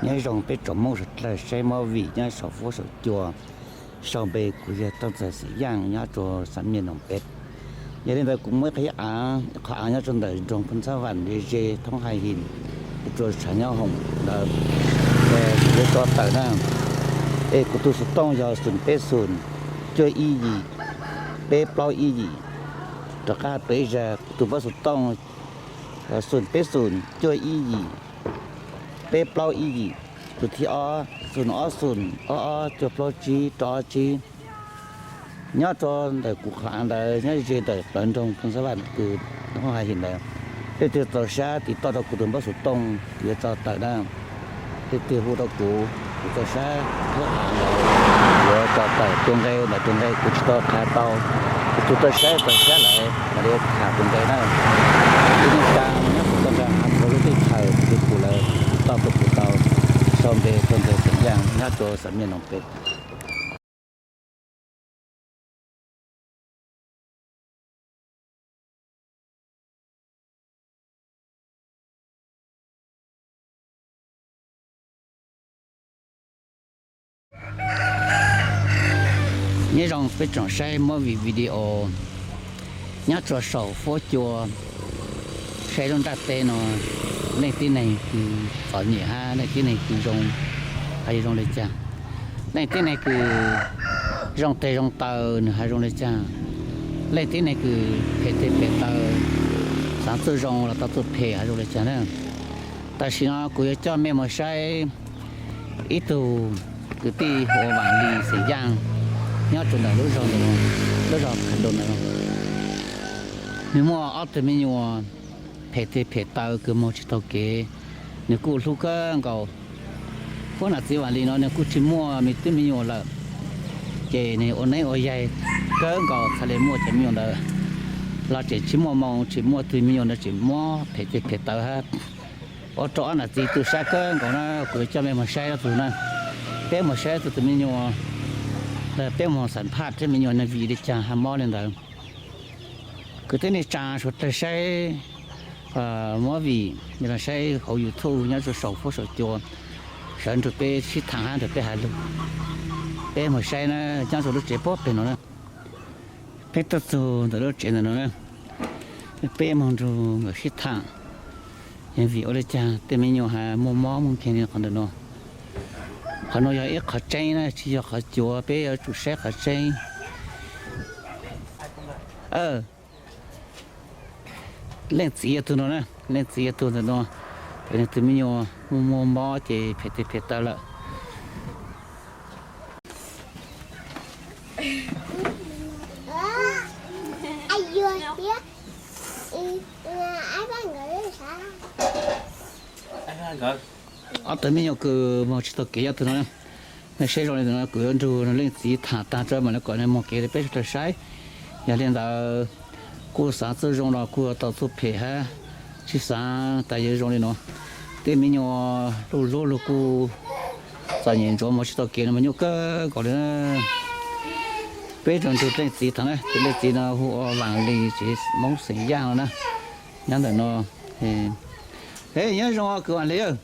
Nyob zoo peb tsoom Hmoob suav dlawg saib movie nyob saum fuab saum cua, sau npe kuv yog Tooj Ntxawg xeem Yaaj nyob rua Xam Miaj Noom Peb. Yog li ntawd kuv muaj ib qhov aav, qhov aav nyob rua ntawm nroog Phooj Xab Vam ze ze thoob Hais Him, rua tshav nyob hoom ntawd, kuv yuav tso tawm na. Es kuv tug xuv tooj yog xoom peb xoom cuaj ib yim peb plaub ib yim. Rov qab peb zag kuv tug npawb xuv tooj, xoom peb xoom cuaj ib yim peb plaub ib yim. Tug thib ob xoom ob xoom ob ob cuaj plaub tsib rau ob tsib. Nyob rua ntawm kuv qhov aav ntawd nyob ze ntawm plawv nroog Phooj Xab Vam kws thoob Hais Him ntawd. Leej twg txaus sab tiv toj rua kuv tug npawb xuv tooj kuv yuav tso tawm na. Leej twg hu rua kuv, kuv txaus sab thoob Hais Him ntawd, kuv yuav tso tawm tua nqe ntawm tua nqe kuv tsis tau qha tau. Kuv tug txaus sab txaus sab lawm mam li tham tua nqe na. Kuv tug txaus nqe hab txhua lub teb chaws kuv lawm tau tua kuv tau, sau npe Tooj Ntxawg xeem Yaaj nyob rua Xam Miaj Noom Peb. Nyob zoo peb tsoom saib movie video nyob rua saum fuab cua, saib lub nraj teb no, leej tib neeg kws txom nyem hab leej tib neeg kws zoo, hab zoo le caag. Leej tib neeg kws zoo teg zoo taw nwg hab zoo le caag. Leej tib neeg kws phem teg phem taw, xaav txuj zoo los tau txuj phem hab zoo le caag na. Tam sim no kuv yuav coj mej moog saib ib tug kwv tij hu ua Vaam Lis xeem Yaaj nyob rua ntawm lub zog ntawm no, lub zog Kham Doo ntawm no. Nwg muaj ob tug me nyuam phem teg phem taw kws moog tsis taug kev, nwg kuj hlub kawg nkaus. Huab nam txiv Vaam Lis no nwg kuj tsis muaj me tub me nyuam lawm, ces nwg ua neeb ua yaig kawg nkaus txhad le muaj cov me nyuam ntawd los tseem tsis muaj moo tseem muaj tug me nyuam ntawd tseem mob phem teg phem taw hab. Ua rau ob nam txiv tu sab kawg nkaus na. Kuv yuav coj mej moog saib ob tug na, peb moog saib tug tug me nyuam, peb moog xam phaj seb me nyuam nwg vim le caag hab mob le ntawd. Kwv tij neej tsaa suav dlawg saib movie los saib hauv YouTube nyob rua saum fuab saum cua, sawv nrug peb sib thaam hab nrug peb has lug. Peb moog saib na, nyob rua lub tsev puag peg no na. Peb tuaj txug ntawm lub tsev ntawm no na, peb moog nrug nkawd sib thaam, yog vim ua le caag tej me nyuam has muaj mob muaj nkeeg li qhov ntawm no. Qhov no yog ib qhov tseeb na, tsis yog qhov cuav, peb yuav tsum saib qhov tseeb. Leej txiv yog tug no na, leej txiv yog tug ntawm no, nwg tug me nyuam muaj muaj mob ces phem teg phem taw lawm. Ob tug me nyuam kws moog tsis taug kev yog tug no. Nej saib zoo li ntawm no kuv yuav nrug leej txiv thaam taag tso mam li kom nws moog kev rau peb sawv dlawg saib. Yog li ntawd kuj xaav txuj zoo los kuj tau txuj phem hab, tsis xaav tas yuav zoo li no. Tej me nyuam luj luj lug kuj txom nyem ntsuav moog tsis taug kev no mas nyuaj kawg nkaus li na. Peb nrug nrug leej txiv thaam na, tus leej txiv no hu ua Vaam Lis tsev Moob xeem Yaaj no na, nyob ntawm no. Nyob zoo kws Vaam Lis.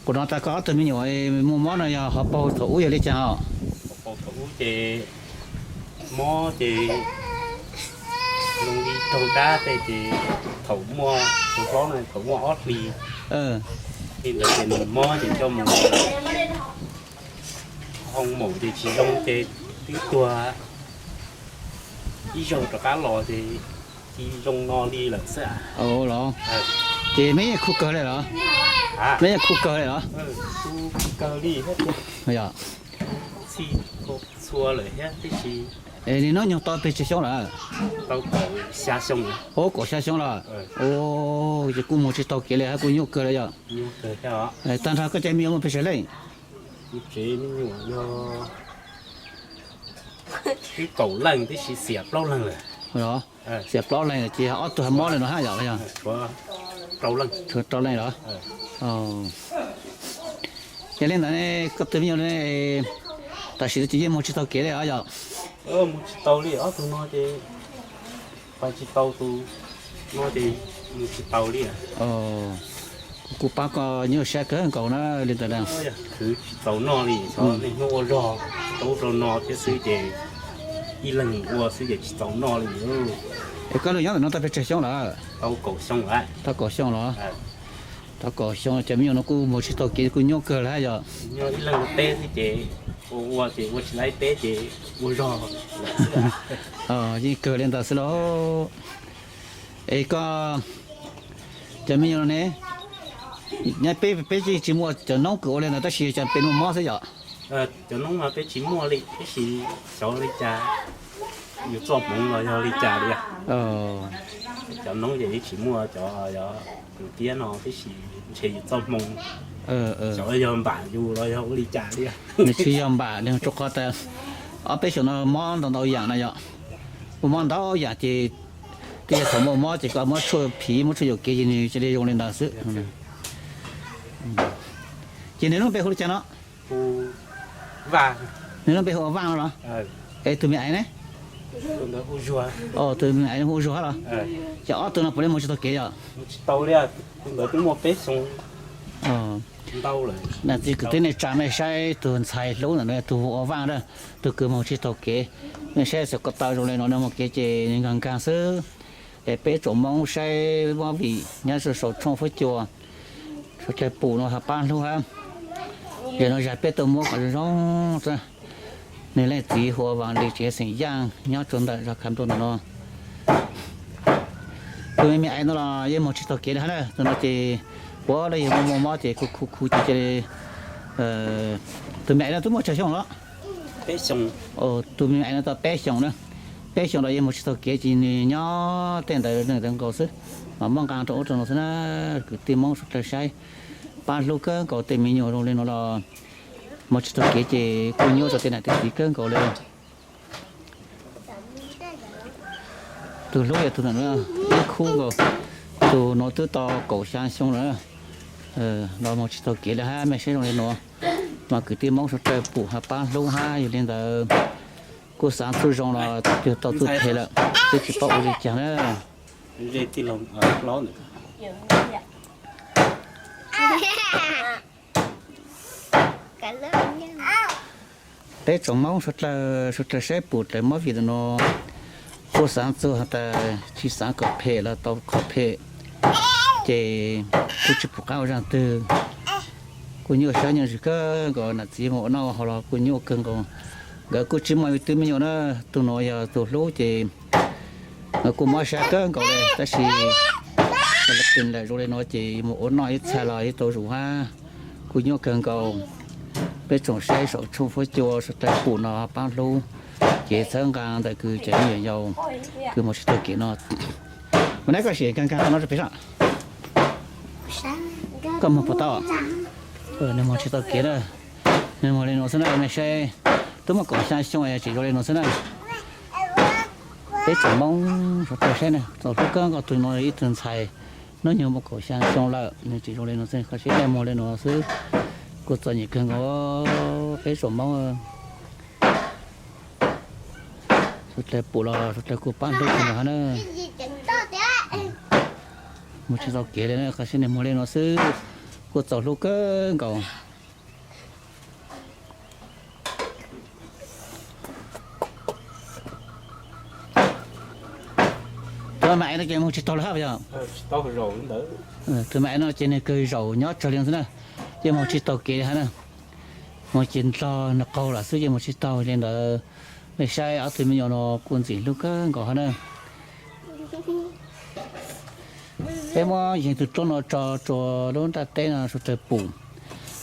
Kuv nov tas koj ob tug me nyuam muaj mob no yog ho paug thaum ub yog li caag os? Thaum ub ces mob ces zoo li raug dab tej ces thaum muaj tus hlob no thaum muaj ob hlis, li ntawd ces nws mob ces coj mus hoo maum ces tsis zoo ces twb tuag, ib zaug rov qab los ces tsis zoo no li lawm xwb. Los ces meb yeej khu kawg li los? Meb yeej khu kawg li los? Khu kawg li, txhij txhua lawm thiab tib si. Es nws nub nyoog tau pes tsawg xyoo lawm? Tau kaum xya xyoo. Ub, kaum xya xyoo lawm. Ces kuj moog tsis taug kev li hab kuj nyuaj kawg li yog? Tag nrho koj cov me nyuam muaj pes tsawg leej? Tsev me nyuam yog twb kaum leej tib si, xiam plaub leeg lawm. Xiam plaub leeg ces ob tug ho mob li no hab yom? Tshuav rau leej los? Yog li ntawd ne, koj tus me nyuam tam sim no ces yeej moog tsis taug kev li os yom? Moog tsis tau li, ob tug no ces pais tsis tau, tus no ces moog tsis tau li. Kuv pab koj nyuaj siab kawg nkaus na li ntawd na. Khwv tsis txaus noj li, xyov niaj hnub ua zog rau ub rau no thiab xwb ces ib leeg ua xwb ces tsis txaus noj li. Es koj los nyob ntawm no tau pes tsawg xyoo lawm? Tau kaum xyoo lawm. Tau kaum xyoo los? Tau kaum xyoo ces me nyuam no kuj mus tsis tau kev kuj nyuaj kawg lawm yom? Nyob ib leeg ua teb xwb ces ua ua ces ua tsis laib teb ces ua zog lawm xwb. Yeej kawg li ntawd xwb los. Es koj cov me nyuam no ne, nyob peb peb yeej tsis muaj cov noob kws ua li ntawd tab sis cov peb muaj mob xwb yom? Cov noob mas peb tsis muaj li, tab sis xyov li cas, yus txoj hmoov los yog li cas li. Cov noob ces yeej tsis muaj cov kws tiab no, tab sis ntshe yus txoj hmoov, xyov yog npam yus los yog ua li cas li. Nws tsis yog npam, nws rau qhov tas ob peb xyoos no mob ntau ntau yam na yom. Muaj mob ntau yam ces twb yog thaum muaj mob ces koj muab tshuaj phiv muab tshuaj yuam kev ces nws cia li zoo li ntawd xwb. Ces nws lub npe hu li cas no? Nws lub npe hu ua Vaj no los? Es tus me aiv ne? Tus me aiv hu ua Zuag los? Ces ob tug no puav leej mus tsis tau kev yom? Niam txiv kwv tij neej tsa, mej saib tus ntxhais hlub ntawm no tus hu ua Vaj na, tus kws mus tsis tau kev. Mej saib xov ko taw zoo li no, nws mus kev ces nws nkag nkag xwb. Es peb tsoom Hmoob saib mob vim nyob saum tshooj fuab cua, suav dlawg pum no ho pab hlub hab. Yog no zag peb tuaj muab kom zoo zoo. Nws leej txiv hu ua Vam Lis tsev xeem Yaj nyob rau ntawm zos Khav Nplooj ntawm no. Tus me me aiv no los yeej mus tsis tau kev li hab na, tus no ces puav leej yog muaj mob ces khu khu khu ces cia li. Tus me aiv no twb muaj tsawg xyoo los? Tus me me aiv no tau peb xyoos na. Peb xyoos los yeej mus tsis tau kev ces nws nyob tej ntawd nws tau nkaus xwb, mas muab nqa rau ub rau no xwb na. Kwv tij Hmoob suav dlawg saib pab hlub kawg nkaus tej me nyuam zoo li no los mus tsis tau kev ces kuj nyuaj rau tej nam tej txiv kawg nkaus li. Tus hlub yog tus ntawm no, ib khub nkaus, tus no twb tau kaum xya xyoo lawm, los mus tsis tau kev li hab. Mej saib zoo li no, mas kwv tij Hmoob suav dlawg pum ho pab hlub hab. Yog li ntawd kuj xav txuj zoo los yug tau txuj phem lawm, twb tsis paub ua li cas na. Peb tsoom Hmoob suav dlawg, suav dlawg saib pum dlawg mob vim ntawm no, kuj xav txuj has tas tsis xav kom phem los tau qhov phem, ces kuj tsis pum qab ua zaj twg. Kuj nyuaj siab nyuaj ntsws kawg nkaus, nam txiv mus ua noj ua haus los kuj nyuaj kawg nkaus. Nkawd kuj tsis muaj ib tug me nyuam na, tus no yog tus hlub ces nkawd kuj mob siab kawg nkaus li, tab sis lawv pw lawm zoo li no ces mus ua noj ib txhais los yeej tau zus hab. Kuj nyuaj kawg nkaus. Peb tsoom saib saum tshooj fuab cua suav dlawg pum no pab hlub, ces txhawb nqa ntawm kws cov me nyuam yaus kws mus tsis tau kev no. Ua neb koj sim nkag nkag tau no rau peb saib. Koj moog puas tau? Nws moog tsis tau kev na. Nws moog li nuav xwb na, mej saib, twb muaj kaum xya xyoo tseem zoo li nuav xwb na. Peb tsoom Moob suav dlawg saib na, txaus hlub kawg nkaus, tug no ib tug ntxhais hnub nyoog muaj kaum xya xyoo lawm, nws tseem zoo li nuav xwb, kho siab dlej moog li nuav xwb. Kuj txom nyem kawg nkaus peb tsoom Moob. Suav dlawg pum los suav dlawg kuj pab hlub kawg nkaus hab na. Moog tsis tau kev li na, kho siab nws moog li nuav xwb, kuj txaus hlub kawg nkaus. Tus me aiv no ces moog tsis tau lawm hab yog? Tus me aiv no ces nws kawg zaum nyob tsawg li xwb na, ces moog tsis tau kev li hab na. Moog ces ndlog nws qaug lawm xwb ces moog tsis tau li ntawd. Mej saib ob tug me nyuam no kuj ntxim hlub kawg nkaus hab na. Peb muab yeeg tug dluab no tso rua lub nraj teb no suav dlawg pum,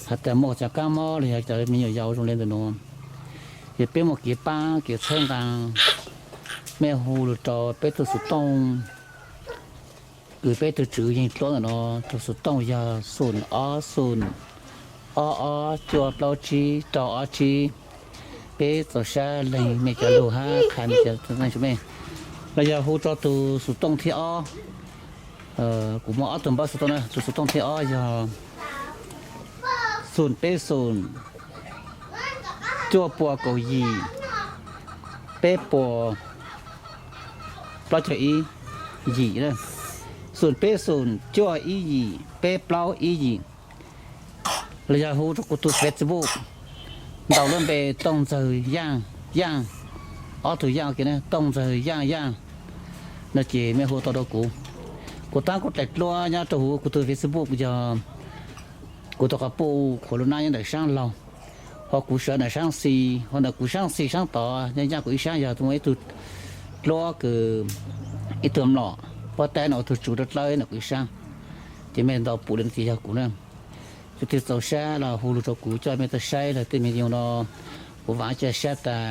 has tas muaj cov kab mob los yog cov me nyuam yaus zoo li ntawm nuav, ces peb muaj kev pab kev txhawb nqaa, mej hu lug rau peb tug xuv tooj, kws peb tug tswv yeeg dluab ntawm no, tug xuv tooj yog xoom ob xoom ob ob cuaj plaub tsib rau ob tsib. Peb txaus sab leeg mej cov lug hab qha mej cov txuj neej tso mej, los yog hu rau tug xuv tooj thib ob. Kuv muaj ob tug npawb xuv tooj na, tug xuv tooj thib ob yog xoom peb xoom cuaj pua kaum yim peb pua plaub caug ib yim na. xoom peb xoom cuaj ib yim peb plaub ib yim, los yog hu rau kuv tus Facebook ntaus lub npe Tooj Ntxawg Yaaj, Yaaj, ob tug Yaaj kiag na, Tooj Ntxawg Yaaj Yaaj no ces mej hu tau rau kuv. Kuv tab kuv dlaim dluab nyob rau huv kuv tus Facebook yog kuv tus qhov puj khuam lub nab nyob ntawm saab laug, ho kuv sawv ntawm saab xis, ho ntawm kuv saab xis saab tod nyob ncaj kuv ib sab yog tus muaj ib tug dluab kws ib tug mlom pob tab no ua tug tsuv dlawb dlawb ntawm kuv ib sab. Ces mej ntaus pum li no ces yog kuv na. Leej twg txaus sab los hu lug rau kuv coj mej tuaj saib los tej me nyuam no kuv vaam coj sab tas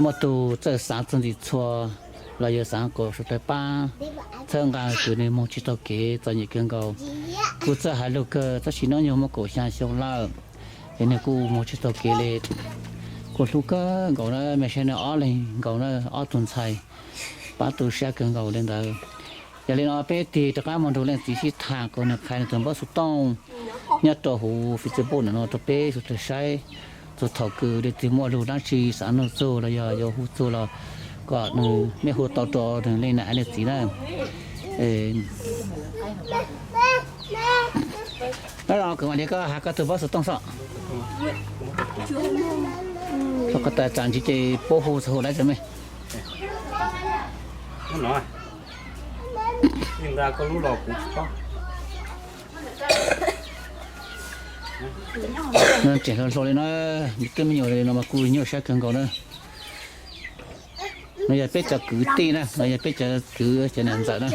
muaj tug txawj xaav txug ntxim txhua los yog xaav kom suav dlawg pab txhawb nqa kws nwg moog tsis taug kev txom nyem kawg nkaus. Kuv txawj has lug kawg tab sis nub nyuag muaj kaum xyaa xyoo lawm es nwg kuj moog tsis taug kev li. Kuv hlub kawg nkaus na, mej saib na, ob leeg nkaus na, ob tug ntxhais pab tu sab kawg nkaus li ntawd. Yog li no peb tig rov qab moog nrug leej txiv sib tham kom nwg qha nwg tug npawb xuv tooj nyob rau huv Facebook ntawm no rau peb suav dlawg saib. Txug thaum kws leej twg muaj lug dlaab tsi xaav nug txug los yog yuav hu txug los kom nwg mej hu tau rau nwg leej nam leej txiv na. Nyob zoo kwv Vam Liag, koj has koj tug npawb xuv tooj sob. Txhob koj tas tsam ntsis ces puab hu txug hu dlaab tso mej. Tseem hluas hluas li no, me tub me nyuam li no mas kuj nyuaj sab kawg nkaus na. No yog peb cov kwv tij na, no yog peb cov kwv cov nam ntxawm na.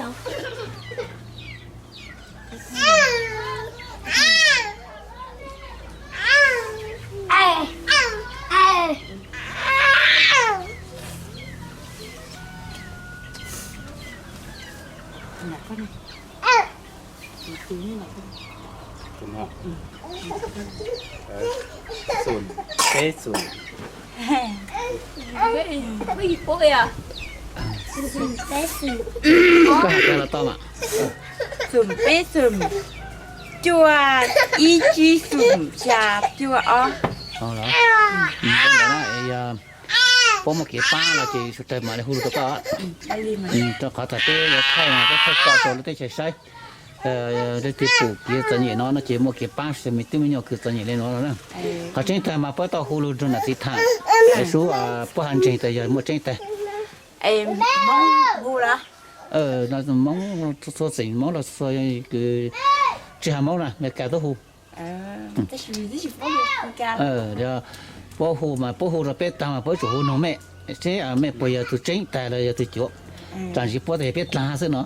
Xoom peb xoom. Koj has tas los tau mas. Xoom peb xoom, cuaj ib tsib xoom xya cuaj ob. Puab muaj kev pab los ces suav dlawg mam li hu lug rau koj. Rau qhov tas peb yuav thaij mas peb thaij tso rau lub teb chaws saib. Leej twg pum kev txom nyem no no ces muaj kev pab me tub me nyuam kws txom nyem li no no na. Qhov tseeb tag mas puab tau hu lug nrug nam txiv tham, es sub puab has ntseeg tas yog muaj tseeb tag. Moob, txhua txheej Moob los txhua kws tsis has Moob na Meskas tuab hu. Puab hu mas puab hu rau peb taag mas puab tsum hu noog mej seb mej puas yog tug tseeb tag los yog tug cuav. Tam sim puab tas yog peb dlaag xwb no.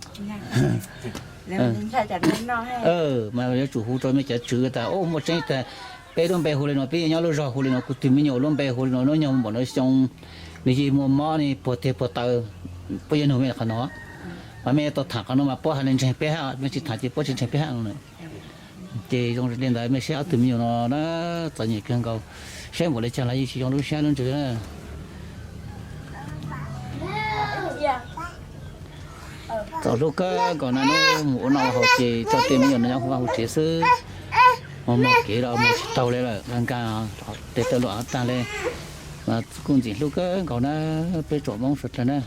Mas yuav tsum hu rau mej cov tswv tas muaj tseeb tag. Peb lub npe hu li no, peb nyob lub zog hu li no, kuv tug me nyuam lub npe hu li no, nub nyoog npaum no xyoo, nws yeej muaj mob ne, puag tiag puag taw, puab yuav noog mej qhov no. Mas mej tau tham qhov no mas puab has le ntseeg peb hab, mej tsis tham ces puab tsis ntseeg peb hab no. Ces zoo li ntawd mej saib ob tug me nyuam no na, txom nyem kawg nkaus, saib npaum li cas los yeej tsis zoo lub sab lub ntsws na. Txaus hlub kawg nkaus na, nub mus ua noj ua haus ces tso tej me nyuam no nyob huv vaj huv tsev xwb. Mus muaj kev los mus tsis taug li lawm, nkaag tes taw luam tag li. Mas kuj ntxim hlub kawg nkaus na, peb tsoom Moob suav dlawg na.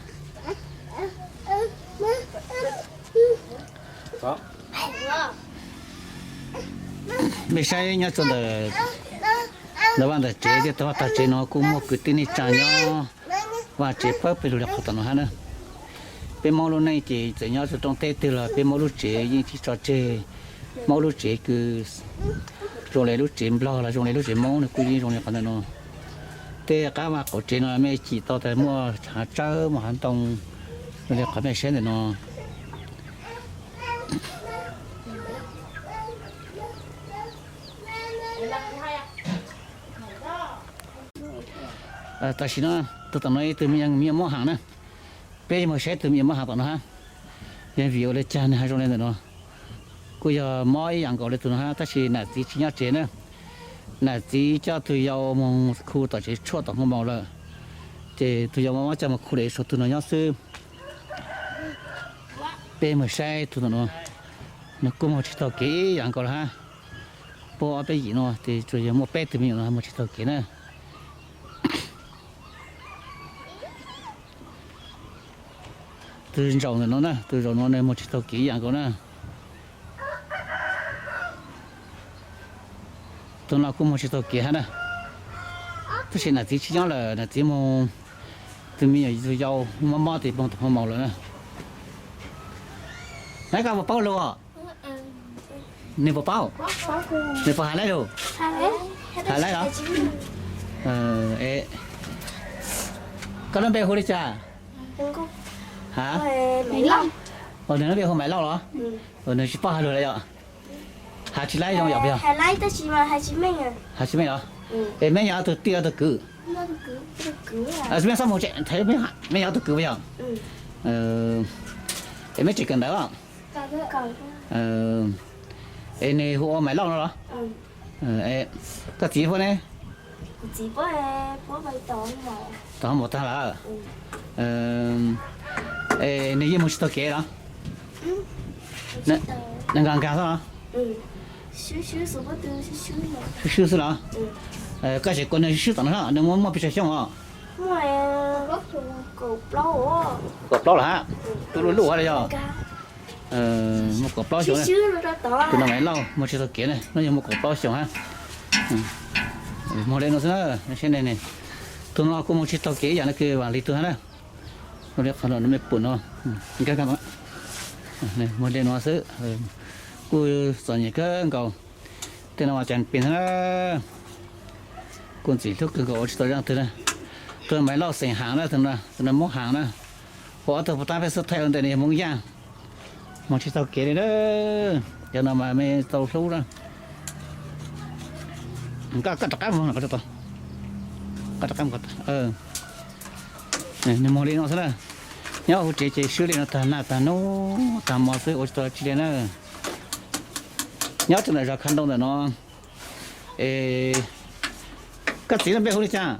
Mej saib nyob rau ntawm vaj ntawm tsev thiab tag vaj tag tsev no kuj muaj kwv tij neej tsa nyob vaj tsev pab peb lug li qhov tom no hab na. Peb Moob lub neej ces txawm nyob rau rooj teb twg los peb Moob lub tsev yeej tsis tso tseg. Moob lub tsev kws zoo li lub tsev Nplog los zoo li lub tsev Moob nws kuj yeej zoo li qhov ntawm no. Tej qab vaj qaum tsev no mej cim tau tas muaj hav tsawb muaj hav ntoo zoo li qhov mej saib ntawm no. Tam sim no tug tom no ib tug me nyuam Moob Haam na. Peb yuav moog saib tug me nyuam Moob Haam tom no hab. Yog vim ua li cas nws ho zoo li ntawm no? Kuj yog mob ib yam nkaus li tug no hab, tab sis nam txiv tsis nyob tsev na. Nam txiv coj tug yau moog khu tom tsev tshuaj tom hoo maus lawm, ces tug yau mob mob coj moog khu lawm, tshuav tug no nyob xwb. Peb moog saib tug tom no, nws kuj moog tsis taug kev ib yam nkaus lawm hab. Puab ob peb yim no ces tsuas yog muaj peb tug me nyuam no moog tsis taug kev na. Tus zaum ntawm no na, tus zaum no nws mus tsis taug kev ib yam nkaus na. Tus no kuj mus tsis taug kev hab na. Tab sis nam txiv tsis nyob lawm, nam txiv mus, tus me nyuam tus yau mob mob tes poog tus ho maus lawm na. Neb koj puas paub lus os? Nws puas paub? Nws puas hais laib lus? Hais laib los? Koj lub npe hu li cas? Ha? Nws lub npe hu Maiv Lauj los? Nws tsis paub hais lus lawm yom? Hais tsis laib zoo yom? Hais tsis meej los? Es meb yog ob tug tij ob tug kwv? Meb xob mus, meb yog ob tug kwv puas yog? Es meb tseem kawm ntawv os? Es nws hu ua Maiv Lauj no los? Koj txiv puab ne? Tau ho mus tag lawm. Es nws yeej mus tsis taug kev los? Nws nkag nkag xwb los? Swb swb xwb los? Koj tseem kuas nws swb swb tom no, nws muaj muaj pes tsawg xyoo os? Kaum plaub los hab? Tus luj luj hab los yog? Muaj kaum plaub xyoo. Tus no Maiv Lauj mus tsis taug kev ne, no yog muaj kaum plaub xyoo hab. Muag li no xwb na, saib ne, tus no kuj mus tsis taug kev ib yam no kws Vam Lis tug hab na. Qhov no me pum no, muag li no xwb, kuj txom nyem kawg nkaus. Tej no mas cas pis na, kuj ntxim hlub kawg nkaus ua tsis tau zaj twg na. Tus Maiv Lauj xeem Haav na, tus no Moob Haav na. Ua ob tug puas tab peb xub thaij ua ntej no yog Moob Yaaj. Mus tsis taug kev li na. Cov no mas me tau hlub na. Koj rov qab mus, koj rov qab, nws muag li no xwb na. Nyob hauv tsev ces swb li no tag nag tag nub tag hmo xwb ua tsis tau tsi li na. Nyob rau ntawm zos Kha Ntoo ntawm no. Es koj txiv lub npe hu li cas?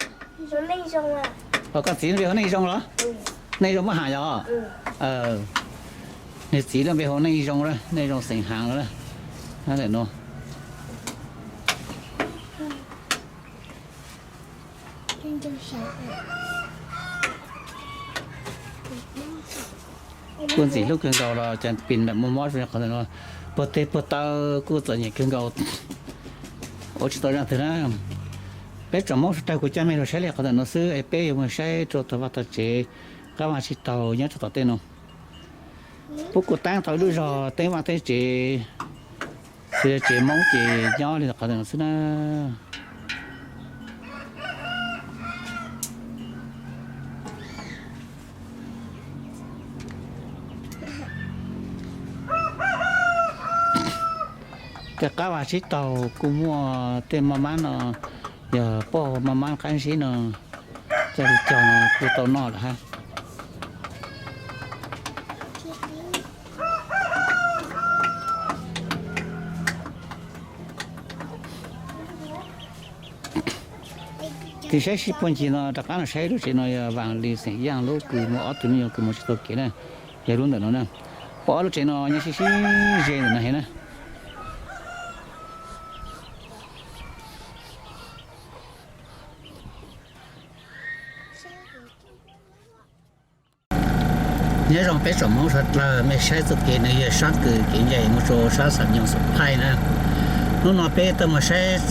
Koj txiv lub npe hu Neej Zoo los? Neej Zoo Moob Haav yog? Nws txiv lub npe hu Neej Zoo, Neej Zoo xeem Haav no. Ntawm no kuj ntxim hlub kawg nkaus los cas pis ntawm muaj mob zoo li qhov ntawm no, puag teg puag taw kuj txom nyem kawg nkaus. Ua tsis tau zaj twg na. Peb tsoom Hmoob suav dlawg kuv coj mej los saib li qhov ntawm no xwb es peb yuav mus saib rau tog vaj tog tsev qab vaj tsib taug nyob rau tom tej no. Puab kuj teeb tau ib lub zog teeb vaj teeb tsev, tsev Hmoob ces nyob li qhov ntawm no xwb na. Tej qab vaj tsib taug kuj muaj tej maj mab no, yog poj maj mab qab zib no, coj li cog no kuj tau noj lawm hab. Tig saib sib puag ncig no rov qab no saib lub tsev no yog Vam Lis xeem Yaaj lub kws muaj ob tug me nyuam kws mus tsis tau kev na, yog lub ntawm no na. Pom ob lub tsev no nyob sib sib ze ntawm no heev na. Nyob zoo peb tsoom Hmoob suav dlawg, mej saib txoj kev no yog sab kws kev ncaim mus rau sab Xam Nyoog Xoom Phaij na. Hnub no peb tuaj mus saib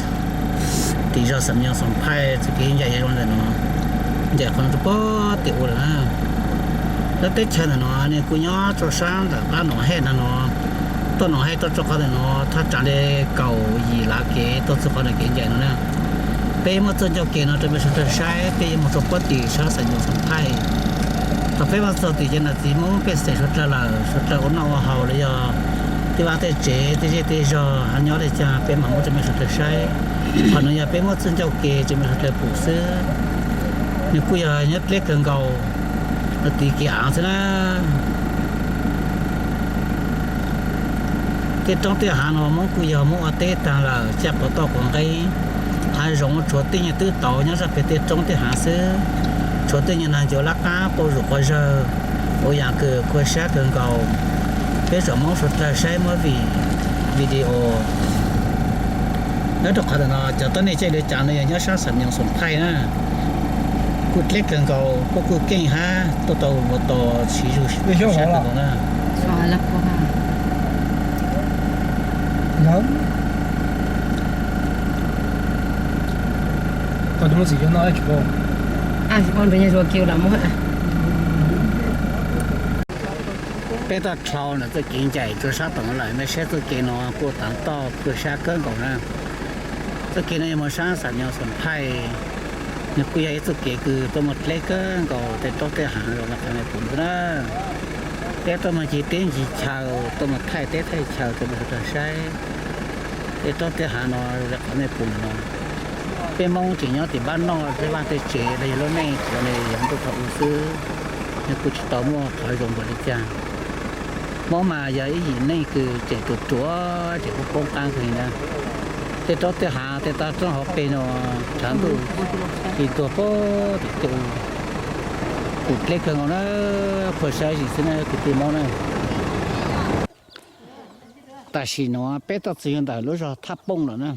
tim zos Xam Nyoog Xoom Phaij txoj kev ncaim yog zoo ntawm no, ncaim qhov no rau puag tim ua lawm na. Lub teb chaws ntawm no nws kuj nyob rau sab ntawm qab Noom Hej no no, tuaj Noom Hej tuaj rau qhov ntawm no thaj tsam li kaum yim lav kev tuaj txug qhov ntawm kev ncaim no na. Peb muab txoj ncauj kev no rau mej suav dlawg saib, peb yuav mus rau puag tim sab Xam Nyoog Xoom Phaij. Thaum peb mus txog tim ces nam txiv Hmoob pej xeem suav dlawg lawm, suav dlawg ua noj ua haus los yog tej vaj tej tsev tej zej tej zog ho nyob li cas peb mam muab rau mej suav dlawg saib. Qhov no yog peb muab txoj ncauj kev rau mej suav dlawg pum xwb. Nws kuj yog nyob dleb kawg nkaus, no tiv kev av xwb na. Tej roob tej hav no Hmoob kuj yog Hmoob ua teb tag lawm, caj quav toj quav nqeeb, hav zoov tshuav tej nyuag twb tauv nyob zaj pem tej roob tej hav xwb, tshuav tej nyuag nag ncuav lab qab pau zuj quav zawg, ua yam kws kua sab kawg nkaus. Peb tsoom Hmoob suav dlawg saib muab vim video nyob rau qhov ntawm no cov tuab neeg caij li cas no yog nyob sab Xam Nyoog Xoom Phaij na. Kuj dleb kawg nkaus, kuj kuj keej hab, tuaj tau ua tos siv zug sab kawg nkaus na. Peb toj dlhau ntawm txoj kev ncaim rua sab toom lawm, mej saib txoj kev no kuj taav toj khuam sab kawg nkaus na. Txoj kev no yog moog sab Xam Nyoog Xoom Thaij, nws kuj yog ib txoj kev kws tuaj moog dleb kawg nkaus tej roob tej haav zoo le qhov mej pum ntawd na. Peb tuaj moog ncig teb ncig chaw, tuaj moog thaij teb thaij chaw rua mej sawv daws saib. Tej roob tej haav no zoo le qhov mej pum no. Peb Moob tseem nyob tim npab noj tej vaaj tej tsev los yog lub neej tsuav le yog ntuj thaum u xwb, nws kuj tsis tau muaj qhov zoo npaum li cas. Moob mas yog ib yim neej kws tseem ruam ruam, tseem poob poob qaab kawg li na. Tej roob tej haav tej toj roob hauv peg no tshav ntuj tsis tuag puag tim tej u, kuj dleb kawg nkaus na, khuam sab zim xwb na kwv tij Moob na. Tam sim nuav peb tuaj txug ntawm lub zog Thaj Pooj lawm na.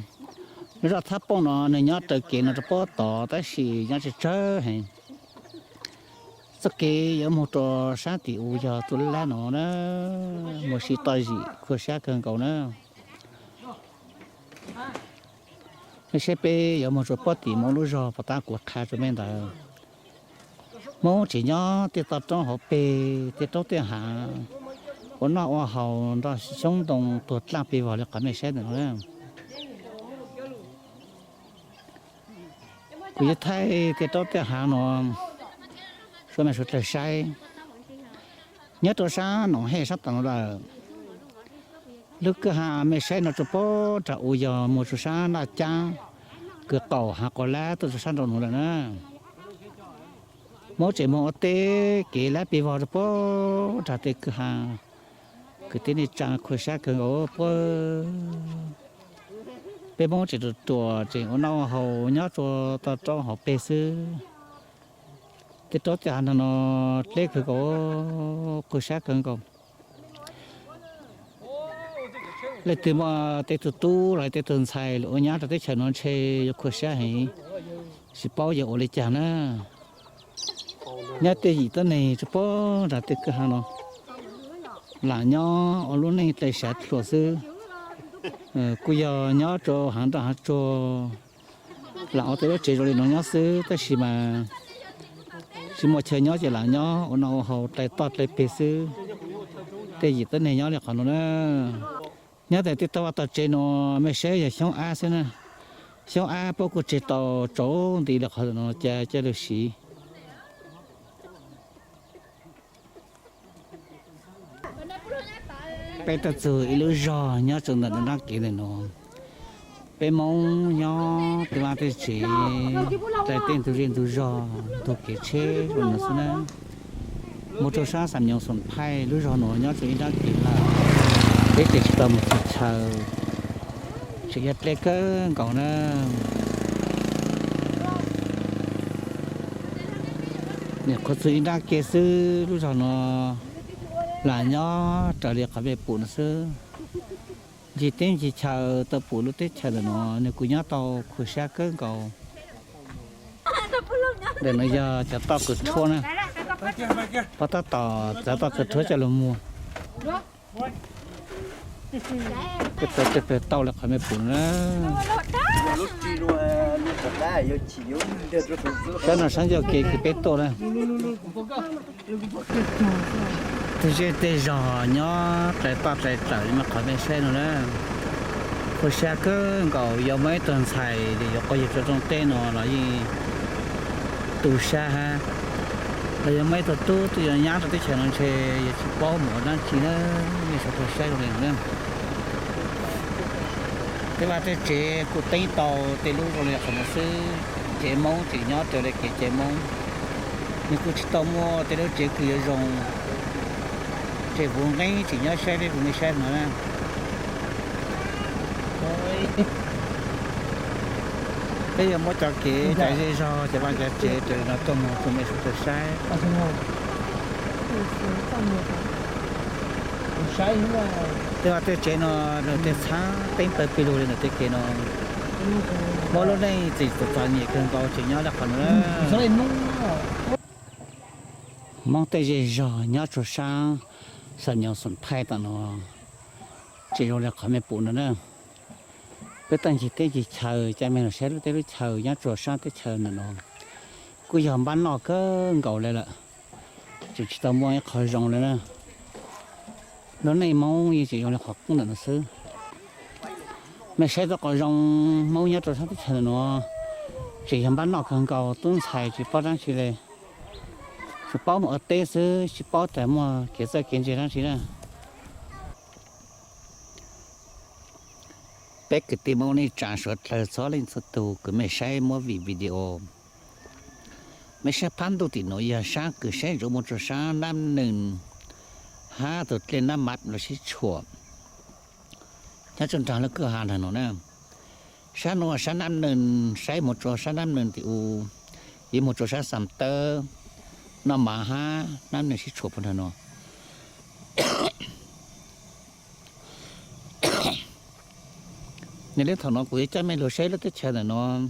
Lub zog Thaj Pooj no nws nyob raws kev no rau puag tod tab sis nyob tsawg tsawg heev. Txoj kev yuav moog rua sab tim u yog txuj lab no na, moog sib toj zim khuam sab kawg nkaus na. Mej saib peb yuav moog rua puag tim Moob lub zog puag ta kuv qha rua mej ntawd. Moob tseem nyob tej toj roob hauv peg, tej roob tej haav, ua noj ua haus nrog xyoob ntoo tuag dlaaj pes vog li qhov mej saib ntawm no na. Kuv yuav thaij tej roob tej haav no rua mej sawv daws saib. Nyob rua sab Noom Hej sab toom no lawm. Lub kwj ha mej saib no rua puag nraag u yog moog rua sab Naj Caab, kws qaum haav Quas Lab tuaj rua sab nrau nuav lawm na. Moob tseem moog ua teb kev lab pes vog rua puag nraag tej kwj ha, kwv tij neej tsaa khuam sab kawg nkaus puag. Peb Moob tseem ruam ruam tseem ua noj ua haus nyob rua toj roob hauv peg xwb. Tej roob tej haav no dleb kawg nkaus, khuam sab kawg nkaus. Leej twg muaj tej tug tub los tej tug ntxhais lug ua nyab rau teb chaws no ntshe yuav khuam sab heev, tsis paub yuav ua li cas na. Nyob tej yim tuab neeg rua puag nraag tej kwj ha no, lam nyob ua lub neej dlai sav dlhuas xwb. Kuj yog nyob rua haav nroj haav tsuag, lam ua tej lub tsev zoo li no nyob xwb tab sis mas tsis muaj chaw nyob ces lam nyob ua noj ua haus dlai toj dlai peg xwb. Tej yim tuab neeg nyob li qhov no na. Nyob ntawm tej tog vaj tog tsev no mej saib yog xyoob ab xwb na. Xyoob ab puab kuj tseg tau tsaus nti li qhov no ca coj lug siv. Peb tuaj txug ib lub zog nyob rau ntawm nraab kev ntawm no. Peb Moob nyob tej vaj tej tsev, dlai tej ntug zej ntug zog, ntug kev tsheb zoo no xwb na. Moog rau sab Xam Nyoog Xoom Thaij lub zog no nyob rau ib nraab kev lawm, peb tseem tsis tau moog txug chaw, tseem yog dleb kawg nkaus na. Nyuam qhuav txug ib nraab kev xwb lub zog no lam nyob raws li qhov mej pum no xwb. Ncig teb ncig chaw tau pum lub teb chaws ntawm no nws kuj nyob tau khuam sab kawg nkaus. Ntawm no yog cov toj kws rhuab na, puab tab tom txawv toj kws rhuab coj lug muag. Tej pawg tej pawg tauj li qhov mej pum na. Sab no sab ncauj kev kws peb tuaj na. Tej zej tej zog nyob dlai toj dlai rawm li qhov mej saib no na. Khuam sab kawg nkaus, yog muaj ib tug ntxhais yuav quas yug rua rooj teb no los yeej tu sab hab, los yog muaj ib tug tub tuaj yuav nyab rau teb chaws no ntshe yuav tsis paub mus ua dlaab tsi na. Mej sawv daws saib zoo li no na. Tej vaj tej tsev kuj teeb tau tej lub zoo li qhov no xwb. Tsev Moob tseem nyob raws li kev cai Moob, nws kuj tsis tau muaj tej lub tsev kws yuav zoo. Tseem puv nqeeb tseem nyob saib peb puv nqeeb saib no na. Peb yuav muab cov kev cov zej zog cov vaj cov tsev raws li no tuaj muag rau mej sawv daws saib. Tej vaj tej tsev no nws tej txhab teeb pawg pig lug li ntawm tej kev no. Hmoob lub neej txim txom txom nyem kawg nkaus tseem nyob li qhov no. Hmoob tej zej zog nyob rua sab Xam Nyoos Xoom Phaij tom no tseem zoo li qhov mej pum no na. Peb tuaj ncig teb ncig chaw coj mej los saib lub teb lub chaw nyob rua sab teb chaws ntawm no kuj yog npab noj kawg nkaus li lawm, tseem tsis tau muaj ib qho zoo li na. Lub neej Hmoob yeej tseem zoo li qhov qub ntawm no xwb. Mej saib tau qhov zoo Hmoob nyob rau sab teb chaws ntawm no tseem yog npab noj kawg nkaus, tub ntxhais tsis paub dlaab tsi li, tsuas paub mus ua teb xwb, tsis paub tas muaj kev txawj kev ntse dlaab tsi na. Peb kwv tij Hmoob neej tsaa suav dlawg txhua leej txhua tug kws mej saib muab vim video, mej saib phab ntuj tim nuav yog sab kws saib ntsoov mus rua sab Nab Neeg hab tus dlej Nab Mav los sib tshuam nyob rua nraag lub kwj ha nraag nuav na. Sab nuav sab Nab Neeg, saib mus rua sab Nab Neeg tim u, yuav mus rua sab Xam Tawb, Naj Mav hab Nab Neeg sib tshuam puag nraag nuav. Nws le thaum nuav kuv yuav coj mej lug saib lub teb chaws ntawm nuav.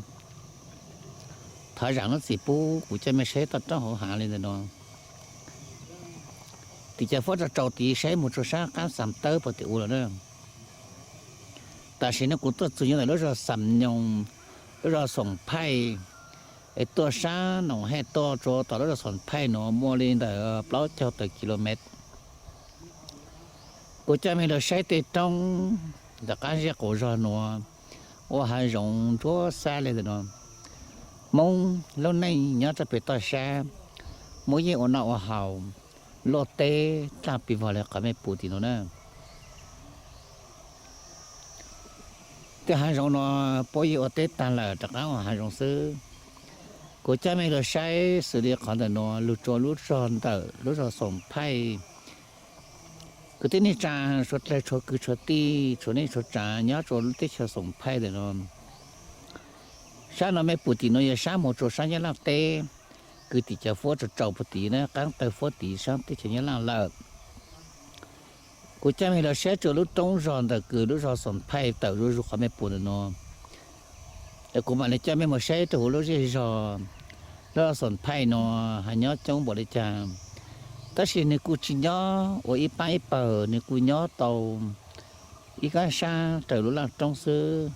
Thov zaam lub txim pub kuv coj mej saib toj roob hauv hav li ntawm nuav. Tim Cau Fuab rau rau tid saib mus rua sab qaab Xam Tawb puag tim u lawm na. Tam sim no kuv tuaj txug nyob ntawm lub zog Xam Nyoos, lub zog Xoom Phaij, es tuaj sab Noom Hej tuaj rua tom lub zog Xoom Phaij nuav muaj li ntawm plaub caug tawm kilomev. Kuv coj mej lug saib tej roob ntawm qaab zej qaum zog nuav, ua hav zoov nruab xab le ntawm nuav. Moob lub neej nyob rau pem toj sab, muaj yeej ua noj ua haus, luaj teb dlaag pes vog le qhov mej pum tim nuav na. Tej hav zoov nuav puab yeej ua teb taag lawm rov qaab ua hav zoov xwb. Kuv coj mej lug saib xws li qhov ntawm nuav lug rua lub zog ntawm lub zog Xoom Phaij. Kwv tij neej tsaa suav dlawg tshuav kwv tshuav tij tshuav neej tshuav tsaav nyob rua lub teb chaws Xoom Phaij ntawm nuav. Sab nuav mej pum tim nuav yog sab mus rua sab Nyab Laaj teb, kws tim Cau Fuab rau rau puag tid na, qaab tawg Fuab tid sab teb chaws Nyab Laaj lawm. Kuv coj mej lug saib rua lub roob zog ntawm kws lub zog Xoom Phaij tawm zuj zus qhov mej pum ntawm nuav. Kuv mam li coj mej mus saib rua huv lub zej zog, lub zog Xoom Phaij nuav has nyob coob npaum li cas, tab sis nwg kuj tsis nyob ua ib paab ib pawg, nwg kuj nyob tau ib kaab sab raws lub laj roob xwb,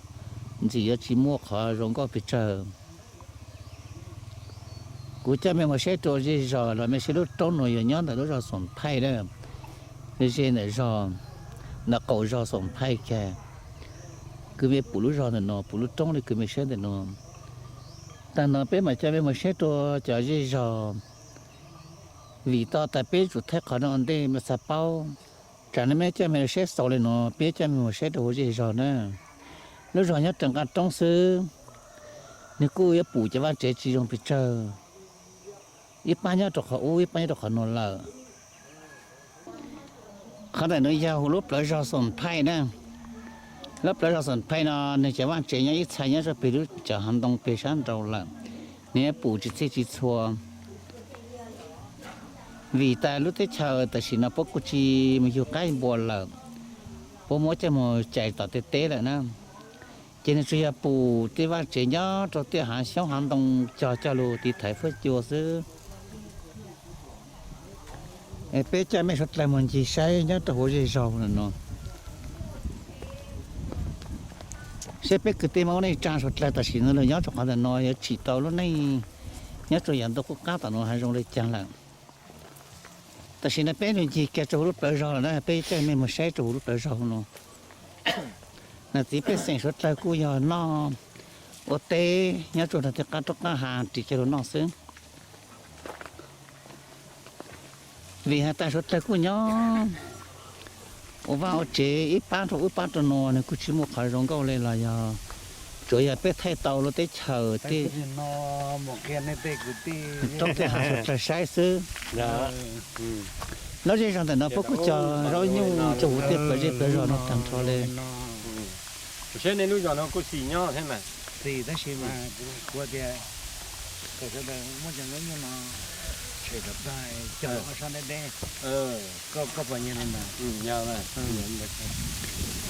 ntxim yuav tsis muaj qhov zoo nkauj pes tsawg. Kuv coj mej mus saib rua zej zog los mej saib lub roob nuav yog nyob ntawm lub zog Xoom Phaij na. Ze ntawm zog, ntawm qaum zog Xoom Phaij kag, kws mej pum lub zog ntawm nuav, pum lub roob le kws mej saib ntawm nuav. Taag nuav peb mam coj mej mus saib rua cov zej zog, vim tau tas peb tsum thaij qhov nuav ua ntej mej txhaj paub. Tsaam no mej coj mej saib xaus le nuav, peb coj mej mus saib rua huv zej zog na. Lub zog nyob rua nqaj roob xwb, nwg kuj yuav pum cov vaaj tsev tsis zoo pes tsawg. Ib paab nyob rua qhov ub, ib paab nyob rua qhov nuav lawm. Qhov ntawm nuav yog huv lub plawv zog Xoom Phaij na. Lub plawv zog Xoom Phaij no nwg cov vaaj tsev nyob ib txhais nyob rua peg lub cov hav ntoo peg sab nraud lawm, nwg pum tsis txhij tsis txhua. Vim tas lub teb chaws tam sim no puab kuj tsis mus yug qaib npua lawm, puab muab coj mus cais tom tej teb lawm na. Ces nwg tsuas yog pum tej vaaj tsev nyob rua tej hav xyoob hav ntoo cog coj lug tiv thaiv fuab cua xwb. Peb coj mej suav dlawg mus ncig saib nyob rua huv zej zog nuav, saib peb kwv tij Moob neej tsaa suav dlawg tam sim no lug nyob rua qhov ntawm nuav yuav tsim tau lub neej nyob rua yaam ntuj qub qab tom nuav has zoo le caag lawm. Tam sim no peb lug ncig kiag rua huv lub plawv zog lawm na, peb coj mej mus saib rua huv lub plawv zog nuav. Nam txiv pej xeem suav dlawg kuj yog noj ua teb nyob rua nraag tej qaab roob qaab hav ris kiag lug noj xwb. Vim has tas suav dlawg kuj nyob ua vaaj ua tsev ib paab rua ub paab rua nuav, nwg kuj tsis muaj qhov zoo nkauj le los yog tsuav yog peb thaij tau lub teb chaws tej roob tej hav suav dlawg saib xwb. Lub zej zog ntawm no puab kuj cog zaub nyuj rua huv tej plawv zej plawv zog no taag nrho le. Saib nej lub zos no kuj xis nyob thiab mas. Xis tab sis mas kuv tias,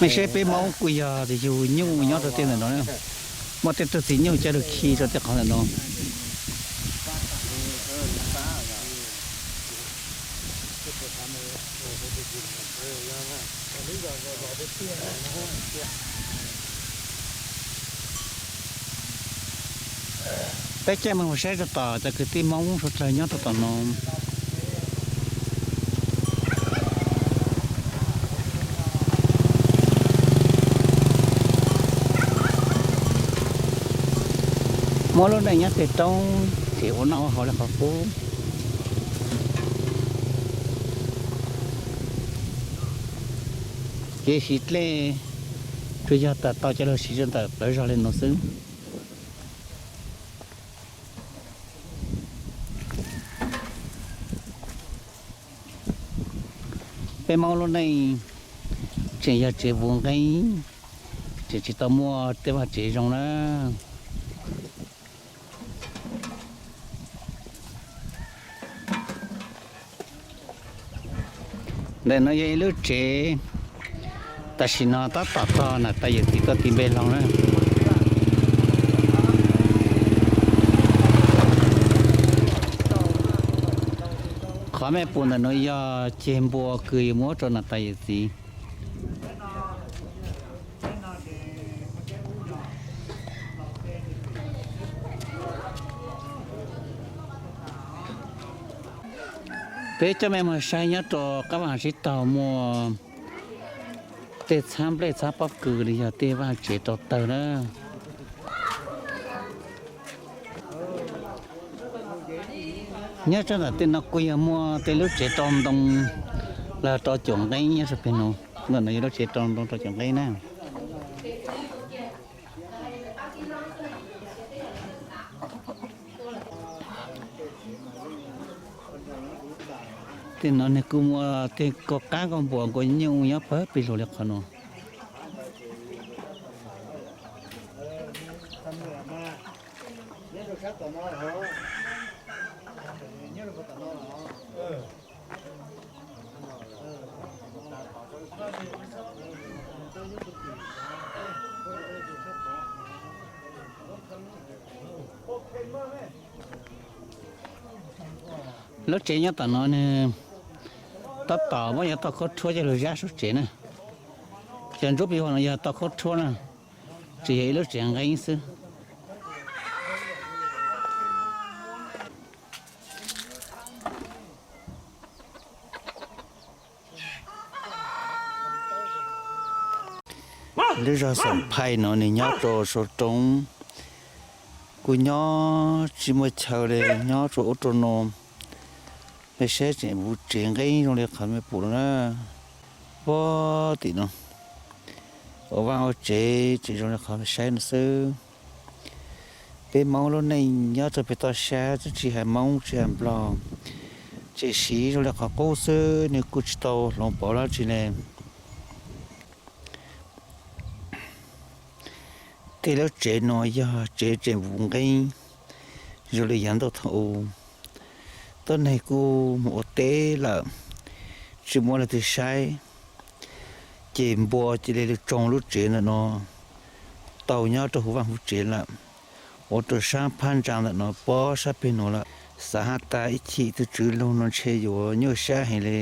mej saib peb Moob kuj yog yug nyuj nyob rua tej ntawm no na. Muaj tej tug txiv nyuj coj lug khi rau tej qhov ntawm no. Peb caij moog mus saib rau tom cov kwv tij Moob suav dlawg nyob rau tom no. Muaj lub neej nyob tej roob ces ua noj ua haus li qhov qub. Kev siv dlej tsuas yog tas tau coj lug siv rau ntawm plawv zog li no xwb. Peb Moob lub neej tseem yog tsev vuv nqeeb, tseem tsis tau muaj tej vaj tsev zoo na. Ntawm no yog ib lub tsev, tam sim no tab tom tog nam tais yawm txiv tuaj ti npe loo na. Qhov mej pum ntawm no yog ceg npua kws yuav muab rau nam tais yawm txiv. Peb coj mej mus saib nyob rau qab vaj tsib taug muaj tej txhab nplej txhab pob kws li yog tej vaj tsev rau tawg na. Nyob rau ntawm tej no kuj yog muaj tej lub tsev rau ntoo los rau caum nqeeb nyob rau pem no. Ntawm no yog lub tsev rau ntoo rau caum nqeeb na. Tej no nws kuj muaj tej kaug qaab kaug npua nkaus nyuj nyob pawg plig lug li qhov no. Lub tsev nyob tom no nws tab tom muab cov tauj khaub rhuab coj lug zab suav tsev na. Cov ntsuab pig huam no yog tauj khaub rhuab na, tsis yog ib lub tsev nqeeb xwb. Lub zog Xaam Phaij no nws nyob rau sau roob, kuj nyob tsis muaj chaw li, nyob rau ub rau no. Mej saib tseem vuv tsev nqeeb zoo li qhov mej pum no na. Puag tim no ua vaj ua tsev tseem zoo li qhov mej saib no xwb. Peb Moob lub neej nyob rau pem toj siab, tsis hais Moob tsis hais Nplog, tseem siv zoo li qhov qub xwb, nws kuj tsis tau hloov pauv dab tsi li. Tej lub tsev no yog tsev tseem vuv nqeeb zoo li yav ntuj thaum u. Tuab neeg kuj mus ua teb lawm, tsis muaj leej twg saib, ces npua cia li lug tsoo lub tsev ntawm no tau nyob rau huv vaj huv tsev lawm. Ua rau sab phab ntsa ntawm no pob sab peg nuav lawm, xav hab tas ib chim tug tswv lug no ntshe yuav nyuaj sab heev li.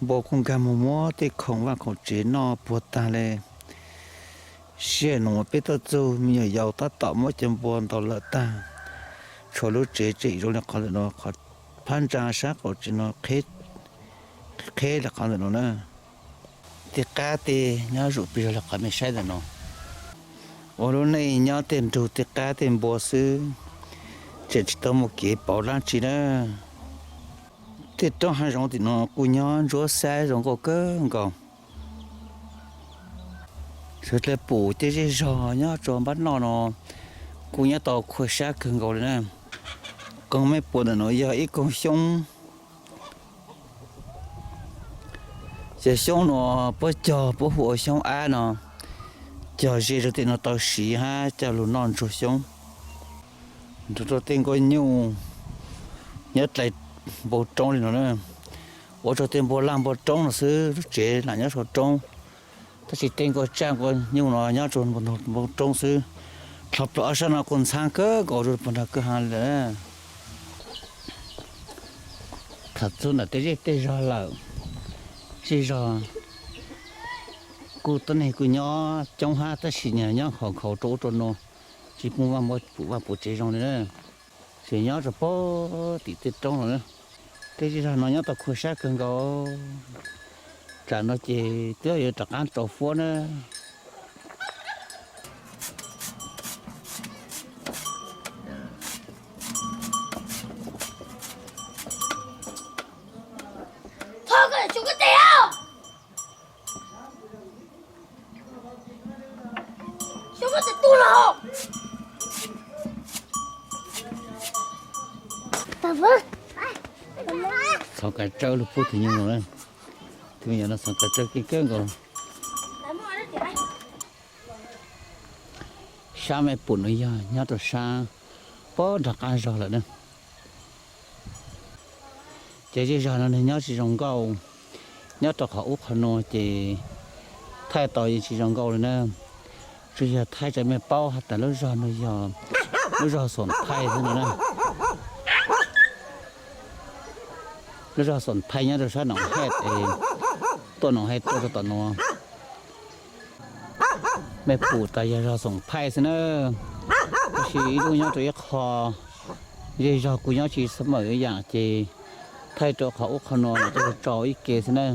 Npua kuj nkag mus muab tej khoom vaj khoom tsev noj puag tag li. Sij hawm nuav peb tuaj txug me nyuam yaus tab tom muab cov npua ntaus lawm tag, tshuav lub tsev tseem zoo li qhov ntawm no, qhov phab ntsa sab qaum tsev no qheb li qhov ntawm no na. Tej qab tej nyob zuj plig zog li qhov mej saib ntawm no. Ua lub neej nyob tej nrug tej qab tej npua xwb, tseem tsis tau muaj kev pauv dab tsi na. Tej roob hav zoov tim no kuj nyob ntsuab xab zoo nkauj kawg nkaus. Sawv dlawg pum tej zej zog nyob rua npab noj no kuj nyob tau khuam sab kawg nkaus li na. Koog mej pum ntawm no yog ib koog xyoob. Cov xyoob no puab cog puab hu ua xyoob ab no, cog ze rau tim no tau siv hab coj lug noj ntsuag xyoob. Nrug rau tej nkuaj nyuj nyob dlai npoo roob li no na. Ua rau tej npua laj npua roob no xwb, lub tsev lam nyob sau roob. Tab sis tej nkaus tsaj nkaus nyuj no nyob rau npoo roob xwb. Dhau plaws ob sab no kuj ntxhab kawg nkaus rau puag nram kwj ha lawm. Tham txog ntawm tej zej tej zog lawm, zej zog kuj tuab neeg kuj nyob coob hab tab sis nyob nkhaus nkhaus rau ub rau no, tsis pum vaj pum tsev zoo li na. Tseem nyob rau pem tim tej roob no na. Tej zej zog no nyob tau khuv sab kawg nkaus. Tsam no ces twb yuav rov qab rau fuab na. Txhoov kav tsawb lug pub tus nyuj no, tus me nyuam no txhoov kav tsawb keej kawg nkaus. Sab mej pum no yog nyob rau sab pem nram qab zog lawm na. Ces zej zog no nws nyob tsis zoo nkauj, nyob rau qhov ub qhov no ces thaij tau yeej tsis zoo nkauj li na. Tsuas yog thaij rau mej paub has tas lub zog no yog lub zog Xoom Thaij xwb no na. Lub zog Xoom Thaij nyob rau sab Noom Hej es tuaj Noom Hej tuaj rau tom no. Mej pum tas yog zog Xoom Thaij xwb na. Tab sis ib lub nyob rau ib qho, zej zog kuj nyob tsis xab mawm ib yam ces thaij rau qhov ub qhov no tuaj tso ib ke xwb na.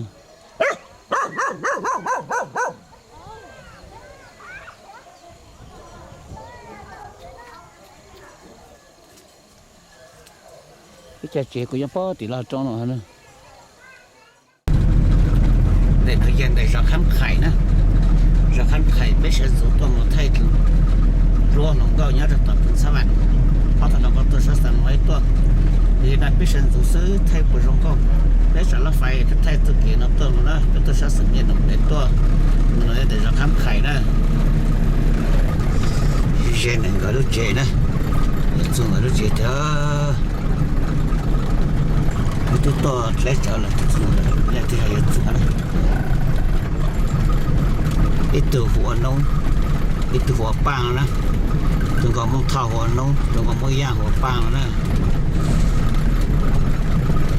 Ib co tsev kuj nyob pem tim loj roob no na. Ntawm no yog ntawm zos Khab Qhais na. Zos Khab Qhais peb sawv ntxuv tuaj mus thaij dluab hluas nkauj nyob rau tom Phoos Xab Vam. Ob tug hluas nkauj tuaj sab Xas Nuav tuaj, yog no peb sawv ntxuv xwb thaij puas zoo nkauj. Peb tsam laj fais thaij txuj kev no tuaj mus na, peb tuaj sab Xeem Nyiaj Noom Dev tuaj. No yog ntawm zos Khab Qhais na. Ze ntawm nkawd lub tsev na, yuav txug nkawd lub tsev tiag. Wb twb tuaj dleb tsawv lawm, twb txug lawm, yog tiag yuav txug na. Ib tug hu ua Noob, ib tug hu ua Paaj no na. Tus nkaus Moob Thoj hu ua Noob, tus nkaus Moob Yaaj hu ua Paaj no na.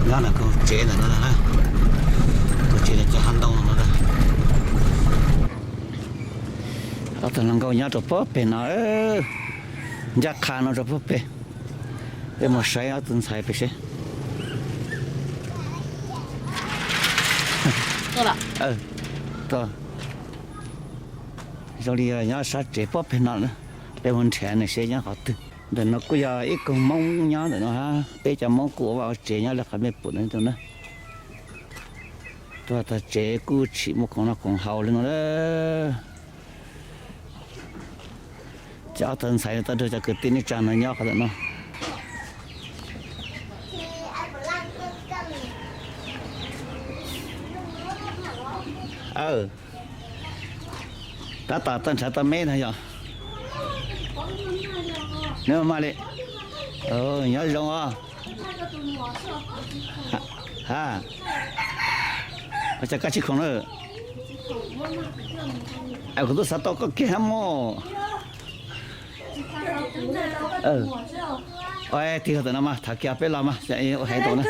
Nyob ntawm koog tsev ntawm no, koog tsev ntawm cov hav ntoo no. Ob tug hluas nkauj nyob rau puag pem no, ncaj qha no rau puag pem. Peb mus saib ob tug ntxhais pem seb. Zoo li nyob sab tsev puag pem no, peb mus nrhiav nws seb nyob qhov twg. Ntawm no kuj yog ib koog Moob nyob ntawm no hab, peb cov Moob kuj ua vaj ua tsev nyob li qhov mej pum no na. Tuaj tag tsev kuj tshim muaj khoom noj khoom haus li no na. Ces ob tug ntxhais tau nrug cov kwv tij neej tsa no nyob qhov ntawm no. Tab tom tau nrhav tau me no yog. Neb maj li. Nyob zoo os. Ha, ua cas koj tsis khoom na? Kuv twb xav tau koj kiag hab mog. Tig los ntawm no mas, thav kiag peb los mas, ua hais ntau na.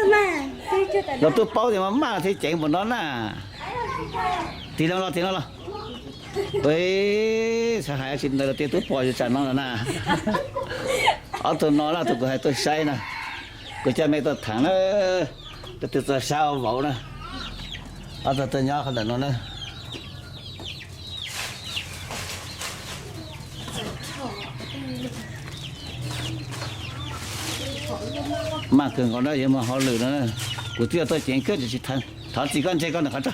Los tub paub tias mas maj thiaj ceev npaum no na. Tig los los, tig los los. Xav hais tsis ntawd los tias tub pom yus tsam no lawm na. Ob tug no na, tus kuv hais tuaj saib na, kuv coj mej tuaj thaam na, tus twg txog sab vauv na. Ob tug tuaj nyob qhov ntawm no na. Maj kawg nkaus na, yuav mus hauj lwm no na. Kuv twb yog tuaj ceev kawg tsis thov txim koj ntse koj ntawm qhov tso.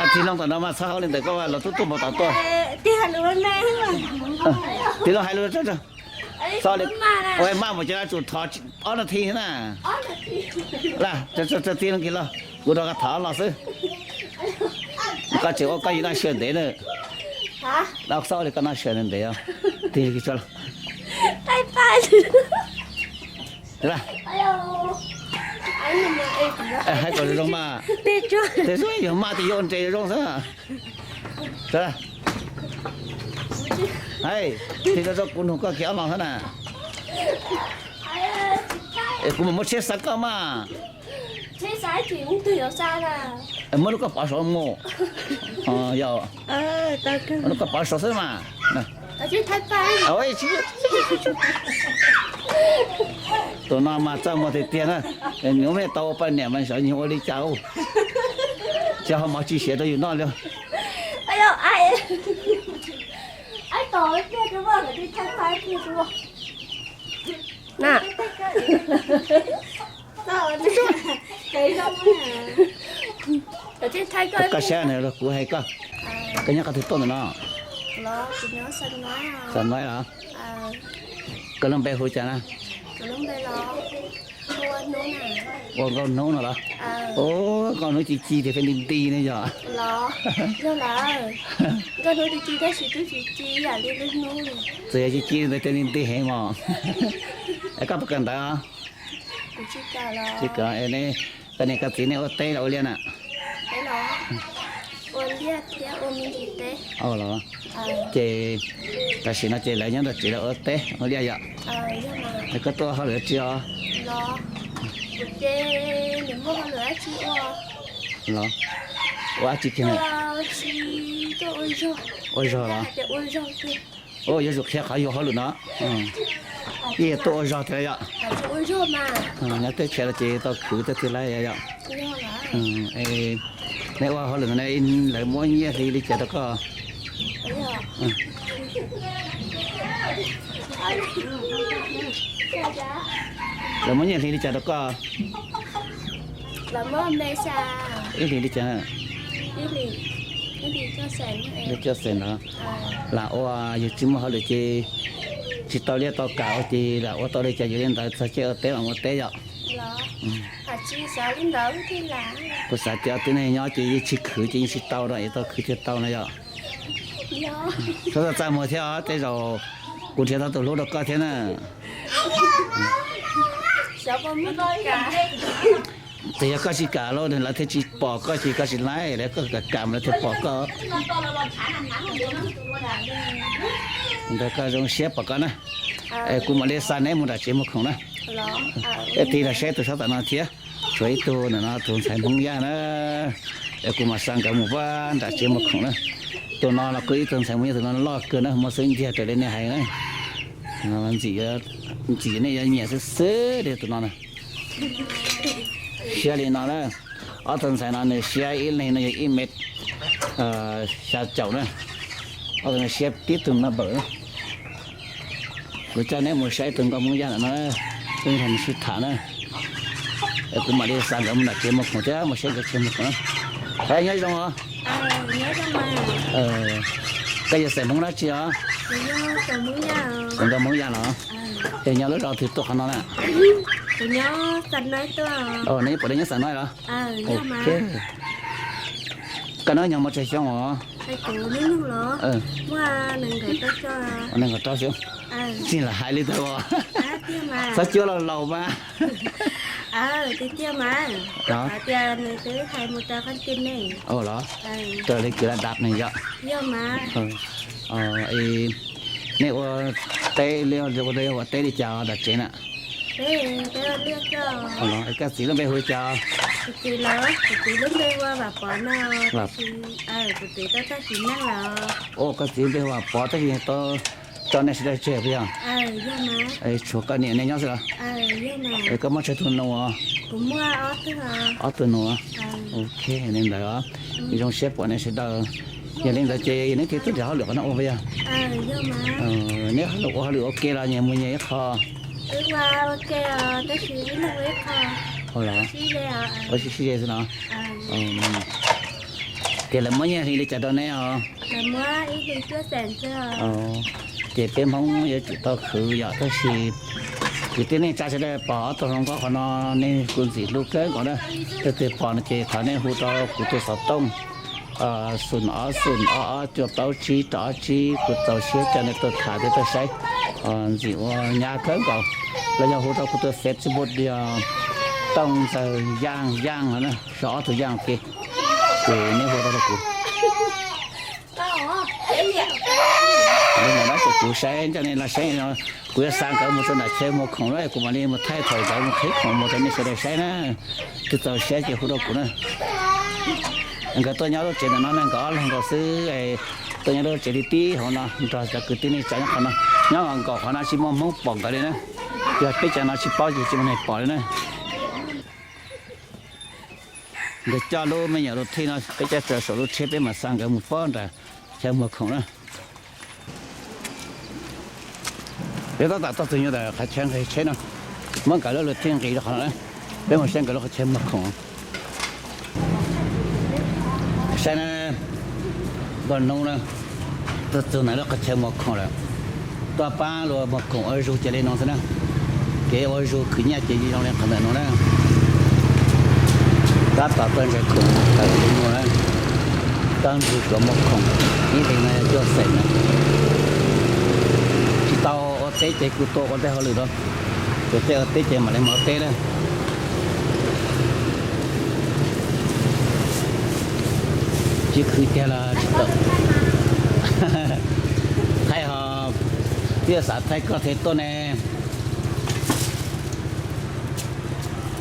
Tig loo tom no mas txhob hauj li ntawm koj los tub tuaj npaum tom tuaj. Tig loo hais lus tso. Maj mus ces tsum thov ob nas this na. Tig loo kis los, kuv rov qab thov los xwb. Koj tseem ua koj yim noj siab ntev na. Xav ua li koj noj siab ntev os. Tig kis tso. Hais kom zoo zoo mas. Tej zaum yog maj tes yuav ua nres zoo zoo xwb. Hais, tes zoo zoo kuv nug koj kiag ob lo xwb na. Es kuv mam muab tsheb xa koj mas. Muab lub koj pov saum mus. Yog, lub koj pov saum xwb mas. Tus no mas txaj muag tiag tiag na. Nws ua me tau ua poj niam mas xyov nws ua li cas, tsis ho mov tsis siav rau yus noj li. Koj saib na, kuv hais koj, koj nyob qhov twg tuaj ntawm no? Xa Noib los? Koj lub npe hu cas na? Ua Nkauj Hnub no los? Ua Nkauj Hnub ci ci tias tej nti nti ne yog? Txawm yog ci ci ntawd tej nti nti heev mos. Es koj puas kawm ntawv? Tsis kawm. Koj niam koj txiv nej ua teb los ua liaj na? Los, ces tam sim no ces lawv nyob ntawm tsev lawv ua teb ua liaj yom? Es koj tuaj ua hauj lwm dab tsi os? Los, ua dab tsi kiag? Ua zog los? Yuav tsum qhia qhov yus hauj lwm no. Ib yam tuaj ua zog tiag yom? Nyob teb chaws no ces tau khwv tau twg lawm yom? Neb ua hauj lwm no lawv muab nyiaj hli li cas rau koj? Lawv muab nyiaj hli li cas rau koj? Ib hlis li cas? Li coj xees no. Lam ua yus tsis muaj hauj lwm ces tsis tau liaj tau kam ua ces lam ua tau li cas yuav li ntawd txog caij ua teb mam ua teb yom? Kuv xav tias ob tug neeg nyob ces yeej tsis khwv ces yeej tsis tau rau es tau khwv thiaj tau no yom? Txhob txaj muag thiab os, tej zaum kuv nrhiav tau tus hlub rau koj thiab na. Txawm yog koj tsis kam los lawv thiaj tsis pom koj, ces koj tsis laij, lawv koj kam kam lawv thiaj pom koj. Ntawd koj zoo siab pom koj na. Es kuv mam li xa neb mus nram tsev muag khoom na. Ib tig los saib tus sab tom no thiab, tshuav ib tug ntawm no tus ntxhais Hmoob Yaj na. Es kuv mam xa nkawd mus nram tsev muag khoom na. Tus no los kuj ib tug ntxhais Hmoob Yaj, tus no loj kawg na, muaj xub ntiag raws li nej hais na. Ntxim nej yuav nyiam xwb xwb li tus no na. Siab li no na, ob tug ntxhais no nws siab ib leeg no yog ib mev xya caum na, ob tug no siab tib tug no npawm. Kuv coj neb mus saib tus nkauj Hmoob Yaj ntawm no, wb nrog nws sib tham na. Kuv mam li xa nkawd mus nram tsev muag khoom thiab mus saib nkawd tsev muag khoom na. Nyob zoo os. Koj yog xeem Hmoob dab tsi os? Xeem nkauj Hmoob Yaj los? Es nyob lub zos twg tuaj qhov no na? Neb nyob pom deb nyob Xam Noib los? Koj nyob nyob muaj tsawg xyoo os? Nees nkaum rau xyoo. Tsis lam hais li ntawd os. Txhob cuab laus laus mas. Los, raws li kev lam dab ne yom. Nej ua teb li, ua teb li cas nram tsev na? Koj txiv lub npe hu li cas? Ua koj txiv lub npe hu Vam Pov tab sis tau tso nej sawv daws tseg puas yog? Tshuav koj niam nej nyob xwb los? Koj muaj tsawg tus nus? Ob tug nus. Ok, li ntawd zoo siab pom nej sawv daws. Yog li ntawd ces neb thiaj tuaj nrhiav hauj lwm qhov no ua puas yog? Neb hauj lwm ua hauj lwm ua ke los nyias mus nyias ib qho? Ua sib sib ze xwb no. Ces lawv muab nyiaj hli li cas rau neb os? Ces peb Hmoob yuav tsum tau khwv yom, tab sis kwv tij neej tsa sawv daws pom ob tug hluas nkauj qhov no nej kuj ntxim hlub kawg nkaus na. Leej twg pom no ces thov nej hu rau kuv tus xov tooj xoom ob xoom ob ob cuaj plaub tsib rau ob tsib, kuv txaus siab coj nej tuaj tham thiab tuaj saib. Ntxim ua nyab kawg nkaus. Los yog hu rau kuv tus Facebook yog Tooj Ntxawg Yaaj, Yaaj no na, so ob tug Yaaj ke, ces neb hu tau rau kuv. Li ntawm no ces kuv saib nrog nej los saib no, kuv yuav xa nkawd mus rau nram chaw muag khoom na, kuv mam li mus thaij thaum nkawd mus qhib khoom mus rau nej sawv daws saib na. Tus txaus siab ces hu rau kuv na. Nkawd tuaj nyob lub tsev ntawm no ne, nkawd ob leeg nkaus xwb, tuaj nyob lub tsev tib tib hauv no nrog cov kwv tij neej tsa nyob qhov no. Nyob nkaus qhov no tsis muaj Hmoob pom nkawd li na. Yog peb cov no tsis paub ces tsis muaj neeg pom li na. Nkawd coj lub me nyuam lub thij no, peb coj raws saum lub tsheb peb mam xa nkawd mus pab nram chaw muag khoom na. Peb tab tom tuaj txog nyob ntawm qhov chaw nqis tsheb no, muab nkawd lub lub thij nqis rau qhov no na, peb mus saib nkawd lub qhov chaw muag khoom. Saib na, npawg Nuj na, tuaj txog ntawm lub qhov chaw muag khoom lawm. Tuaj pab luag muag khoom ua zug ces li no xwb na. Kev ua zug khwv nyiaj ces zoo li qhov ntawm no na. Tab tom tuaj ntsaws khoom tawm li no na. Tab ntsug suav muag khoom, ib leeg no cuaj xeem na. Tsis tau ua teb ces kuj tuaj ua tej hauj lwm rau, tsis tau ua teb ces mam li mus ua teb na. Tsis khwv tiag los tsis tau. Thaij ho, twb xav thaij koj thiaj tuaj ne.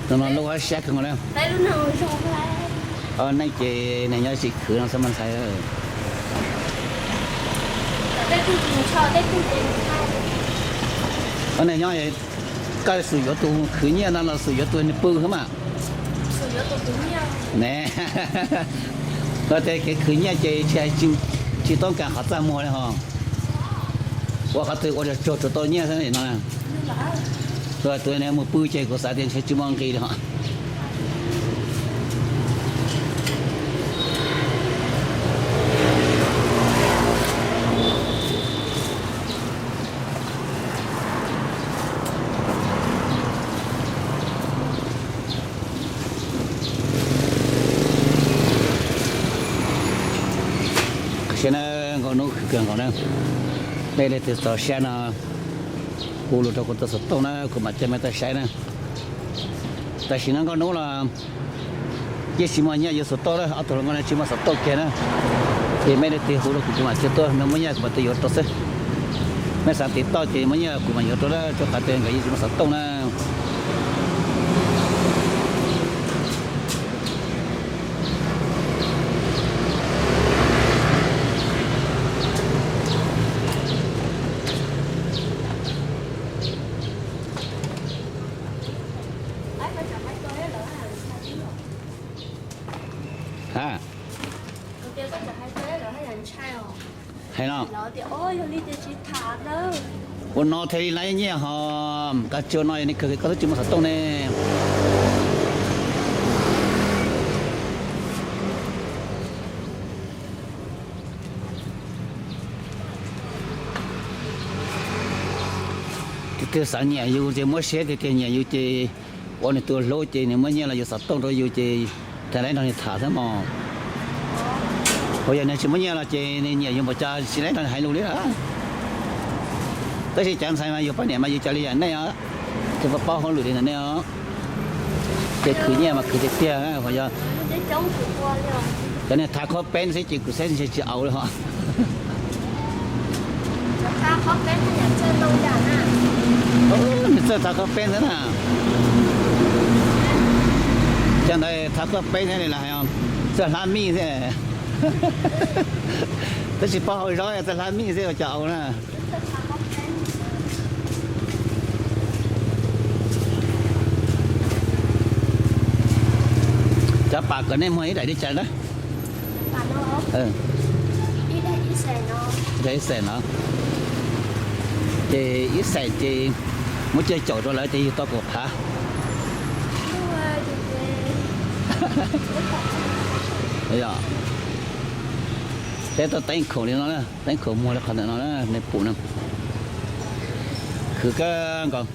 Tus no lub hab siab kawg nkaus na. Nej ces nws nyob tsis khwv no xwb mas ntxhais. Nws nyob, koj xum yuav tus khwv nyiaj no los xum yuav tus nws pw xwb mas. Ne, koj tias kev khwv nyiaj ces tsis hais, tsis toob kas qhov txaj muag li ho. Ua qhov twg ua tsuag tsuag tau nyiaj xwb no. Tus mus pw ces kuv xav tias ntshe tsis muaj nqis li ho. Siab na, nkauj hnub khwv kawg nkaus na. Nej leej twg txaus siab no hu lus rau kuv tus xov tooj na, kuv mam coj mej tuaj saib na. Tam sim no nkauj hnub los yeej tsis muaj nyiaj yuav xov tooj na, ob tug hluas nkauj no tsis muaj xov tooj kiag na. Ces mej leej twg hu rau kuv, kuv mam coj tuaj, mej muaj nyiaj kuv mam tuaj yuav rau xwb. Mej xav tiv toj ces muaj nyiaj kuv mam yuav rau na, rau qhov tias nkawd yeej tsis muaj xov tooj na. Ha, hais no. Ua no thiaj li laiv nyiaj ho, koj tsis ua no yog nej kawg koj twb tsis muaj xov tooj ne. Tus twg xav nyiam yus ces muab siab tiag tiag, nyiam yus ces ua nws tus hlub ces nws muab nyiaj los yuav xov tooj rau yus ces tag laiv nrog nws tham xwb mos. Ho yog nws tsis muab nyiaj los ces nws nyiam yus npaum cas tsis laiv nrog nws hais lus li lawm. Tab sis cov ntxhais mas yus poj niam mas yus cas li yam nej os, tsis paub hauj lwm li ntawm nej os. Ces khwv nyiaj mas khwv tiag tiag, ho yog cov niag thav khaub peeb xwb ces kuv saib ntshe tsis aus li ho. Nws txawj thav khaub peeb xwb na. Cov ntawd thav khaub peeb thiab li los hais txawj hlab mij xwb. Twb tsis paub hau zaub txawj hlab mij xwb ua cas aus na. Cov pam kom nej muag ib daim li cas na? Ib xeem no, ces ib xeem ces muab coj caum rau lawv ces yug tau kaum phav. Peb tuaj teeb khoom li no, teeb khoom muag li qhov ntawm no na, nej pum no. Khwv kawg nkaus,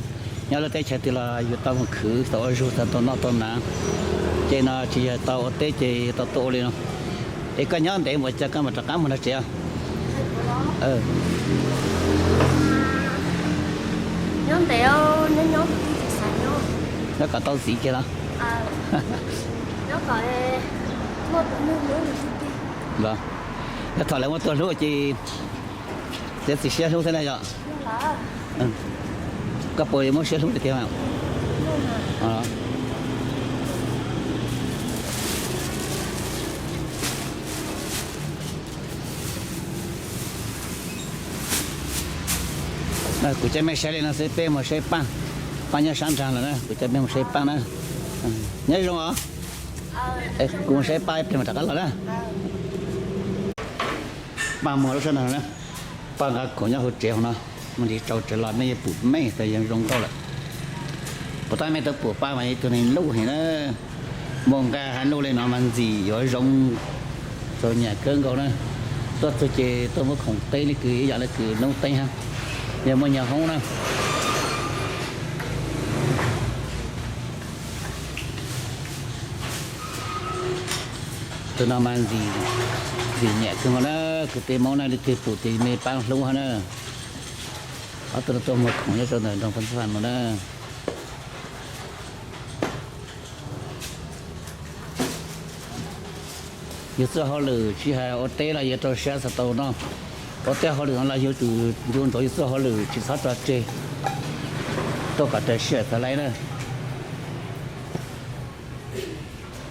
nyob lub teb chaws twg los yus tau mus khwv tau ua zug tau tau noj tau hnav. Ces no tsis yog tau ua teb ces tau tuaj ua li no. Es koj nyob ntev npaum cas koj mam rov qab mus nrog tsev? Nyob kom tau ntxiv kiag los? Los, yog thaum lawv muaj tua hlub ces txiav txim siab hlub xwb na yom? Koj puas muaj siab hlub tiag tiag? Kuv coj mej saib li no xwb, peb mus saib Paaj. Paaj nyob sab nraag lawm na, kuv coj mej mus saib Paaj na. Nyob zoo os. Kuv mus saib Paaj ib pliag mam rov qab los na. Paaj mus lub sab nraag na. Paaj nqa khoom nyob hauv tsev hauv no, mus ntsis tsaus tsev los mej yuav pum mej tas yeej zoo nkauj lawm. Puas tab mej tau pum Paaj mas ib tug neeg luj heev na. Muaj nqaij hab luj li no mas ntxim yuav zoo, txaus nyam kawg nkaus na. Tuaj txug ces tuaj muab khoom teb li kws ib yam li kws noob teeb hab, yog muaj nyuag hoob na. Tus no mas ntxim nyam kawg nkaus na, kwv tij Moob na, leej twg pum ces mej paab hlub hab na. Ob tug no tuaj muag khoom nyob rau ntawm nroog Paj Xab Vam no na. Yug txuj hauj lwm tsis hais ua teb los yug rau siab txhaj tau no. Ua tej hauj lwm no los yug tsum ncu ntsoov yug txuj hauj lwm tsis txhob tso tseg, tuaj kom raws sij hawm txhad laib na.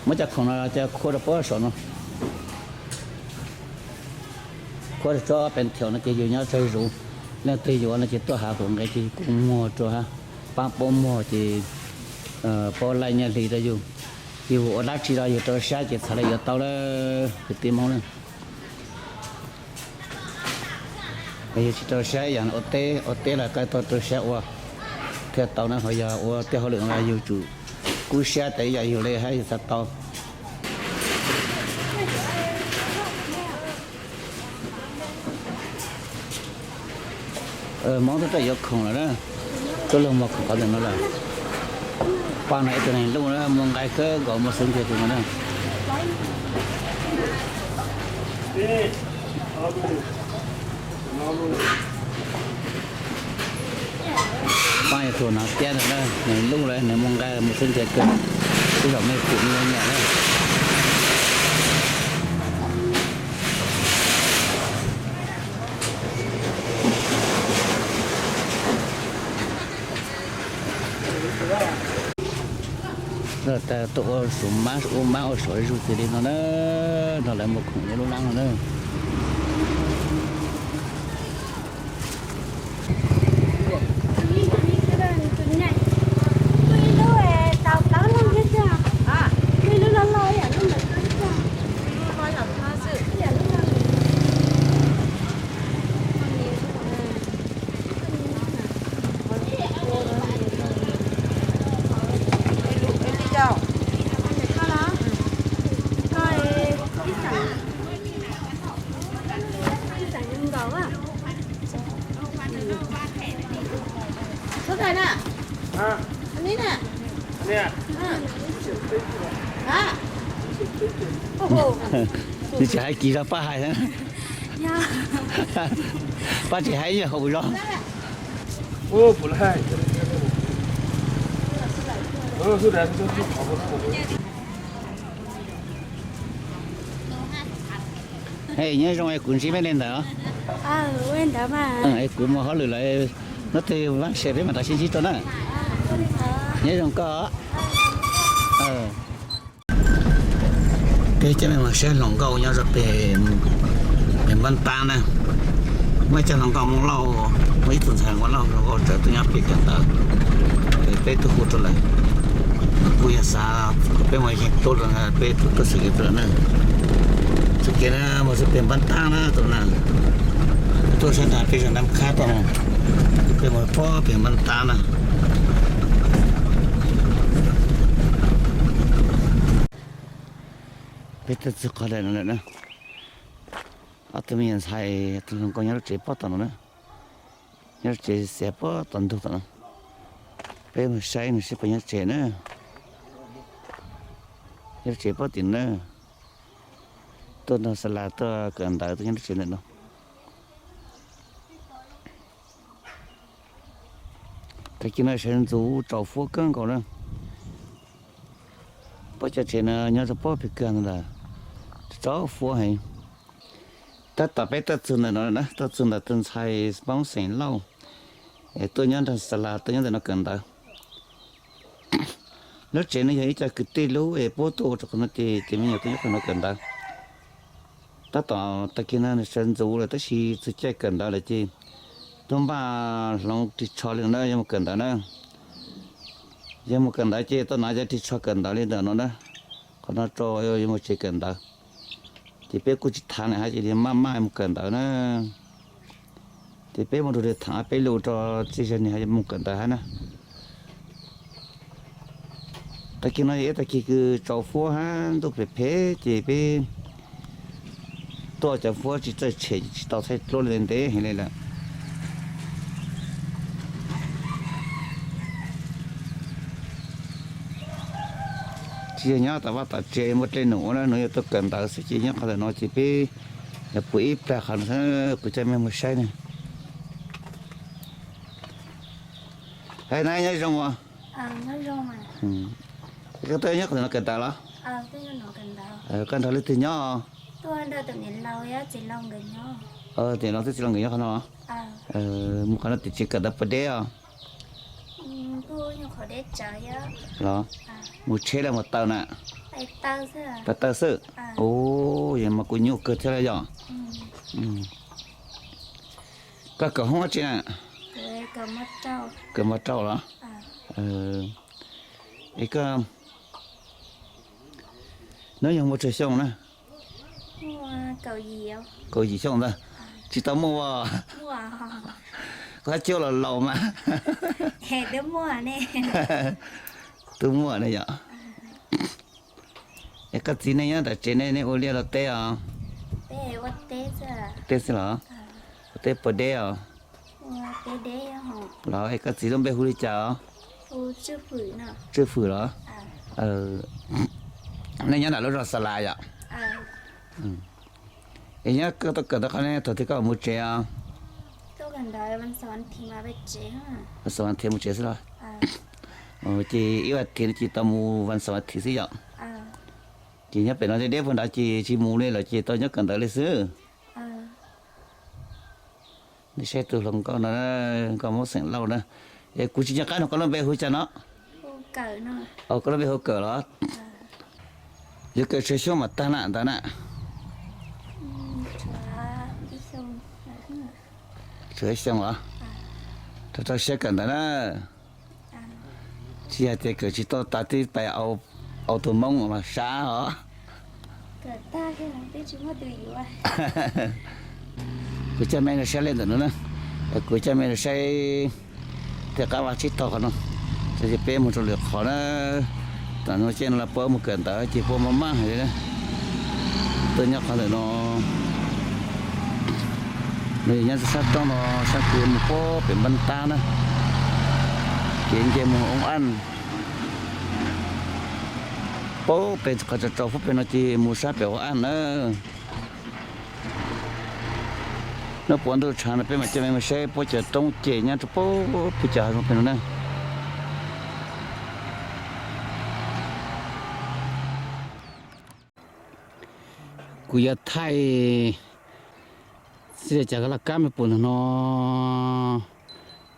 Muab cov khoom no coj khuab rau puag saum no, khuab rau tsob pes thiaum no ces yug nyob tsawg zuv. Leej twg yuav no ces tuaj hav huv nqe ces yug kuj muag rau hab, paab puab muag ces puab laij nyiaj hli rau yug. Yug ua dab tsi los yug rau siab ces txhad le yuav tau lawm kwv tij Moob na. Yog yug tsis rau siab ib yam ua teb, ua teb los koj tuaj rau siab ua thiaj tau na, ho yog ua tej hauj lwm no yug tsum kub siab tas ib yam yug le hab yug txhad tau. Moob twb tuaj yuav khoom lawm na, tuaj lug muag khoom qhov ntawm no lawm. Paaj no ib tug neeg luj na, muaj nqaij kawg nkaus, muaj xub ntiag kawg nkaus na. Paaj yog tus hnav tiab ntawd na, nws luj lawm, nws muaj nqaij muaj xub ntiag kawg, tej zaum mej pum mej yuav nyiam na. Lawv tas tuaj ua suav mab, ua mab ua suav zuj zus li no na, no lawv muag khoom nyob lub lab no na. Nws tsis hais kis zog pab hais, pab tsis hais yog haum zog. Nyob zoo, kuv ntsib mej li ntawd. Es kuv mus hauj lwm lawm, hnub twg vaaj se peb mam rov sib ntsib rau na. Nyob zoo koj. Peb coj mej mus saib hluas nkauj nyob rau pem npab tab na. Muaj ib co hluas nkauj Moob Lauj, muaj ib tug ntxhais Moob Lauj hluas nkauj txawm tuaj nyob pem kawm ntawv, peb tuaj hu rau lawm. Kuj yog xav kom peb mus yeeg tub rau peb tuaj xwm kev rau lawm na. Txoj kev na mus rau pem npab tab na tus na. Tuaj sab nrag peb zag Nab Khab tuaj no, peb mus pob pem npab tab na. Peb tuaj txug qhov ntawm no lawm na. Ob tug me nyuam ntxhais tus hluas nkauj nyob lub tsev pob tom no na. Nyob lub tsev xiav pob tom ntug tom no. Peb mus saib nws seb puas nyob tsev na. Nyob lub tsev pob tim no na. Tuaj nrog xa las tuaj kawm ntawv tuaj nyob lub tsev ntawm no. Tag kis no sawv ntxuv tsaus fuab kawg nkaus na. Pab cov tsev no nyob rau pab pem kag ntawd lawm, tsaus fuab heev. Tab tom peb tuaj txug ntawm no na, tuaj txug ntawm tus ntxhais Hmoob xeem Lauj, es tuaj nyob nrog xa las tuaj nyob ntawm no kawm ntawv. Lub tsev no yog ib co kwv tij lub es puab tuaj ua rau qhov no ces cov me nyuam tuaj nyob qhov no kawm ntawv. Tab tom tag kis no nws sawv ntxuv lawm tab sis txug caij kawm ntawv lawm ces tuaj npaj hloov ris tsho li no na, yog mus kawm ntawv na. Yog mus kawm ntawv ces tuaj hnav cov ris tsho kawm ntawv li ntawm no na. Qhov no rau yog mus tsev kawm ntawv. Ces peb kuj tsis thav nws hab ces maj maj mus kawm ntawv na. Ces peb mus rau lwm thaam peb lug rau txij zag nws hab mus kawm ntawv hab na. Tag kis no yog ib tag kis kws tsaus fuab hab ntuj phem phem ces peb tuaj cov fuab tsis txawj tshem tsis tau thaij duab li ntev heev li lawm. Tsis yog nyob tom vaj tom tsev muaj dlej num ua na, nws yog tuaj kawm ntawv xwb ces nyob qhov ntawm no ces peb yuav pum ib plag qhov no, kuv coj mej mus saib ne. Hais na, nyob zoo os. Koj tuaj nyob qhov ntawm no kawm ntawv los? Koj nrog leej twg nyob? Tim laus thiab txiv laus nkawd nyob qhov no. Mus qhov no tim tsev kawm ntawv puas deb os? Los, mus tsheb los mus taw na? Taw taw xwb. Ua, yog mas kuj nyuaj kawg thiab los yog. Koj kawm hoob dab tsi na? Kawm mos rau los? Es koj hnub nyoog muaj tsawg xyoo na? Kaum yim xyoo ntag. Tsis tau muaj as? Koj hab cuab los laus mas. Twb muaj ne yom. Es koj txiv neej nyob nram tsev ne, nej ua liaj los teb os? Teb xwb los? Ua teb puas deb os? Los es koj txiv lub npe hu li cas os? Tswj Fwm los? Nej nyob nram lub zos Xa Las yom? Es nyob koj tuaj kawm tau qhov ne, thaum twg koj mus tsev os? Vas Xaum Vas Thiv mus tsev xwb los? Ces ib vas thiv no ces tau mus Vas Xaum Vas Thiv xwb yom? Ces nyob pem no deb deb puag nrad ces tsis mus li lawm ces tau nyob kawm ntawv li xwb. Nej saib tus hluas nkauj no, nkauj Hmoob xeem Lauj na. Es kuv tsis nco qab no, koj lub npe hu cas no? Koj lub npe hu Kawm los? Yuav kawm tsawg xyoo mas tag na ntawd na? Tsawg ib xyoo los? Rau rau siab kawm ntawv na. Tsis yog tias kawm tsis tau tas twb pais au tus Hmoob los sab os. Kuv coj mej los saib li ntawm no na, kuv coj mej los saib tej qab vaj tsib taug qhov no, ces peb mus rau lwm qhov na. Tam no ces no los puab mus kawm ntawv ces puab maj maj heev li na. Tuaj nyob qhov ntawm no, nws nyob sab roob no, sab kuv mus puag pem Npab Tab na, ces nce mus Hoob Aj. Puag pem qhov tsaus tsaus fuab pem no ces mus sab pem Hoob Aj na. Nub puav ntuj tshav no peb mam coj mej mus saib puab cov roob ces nyob rau puag pem cov hav zoov pem no na. Kuv yuav thaij txij li cas koj laj kab me pum ntawm no,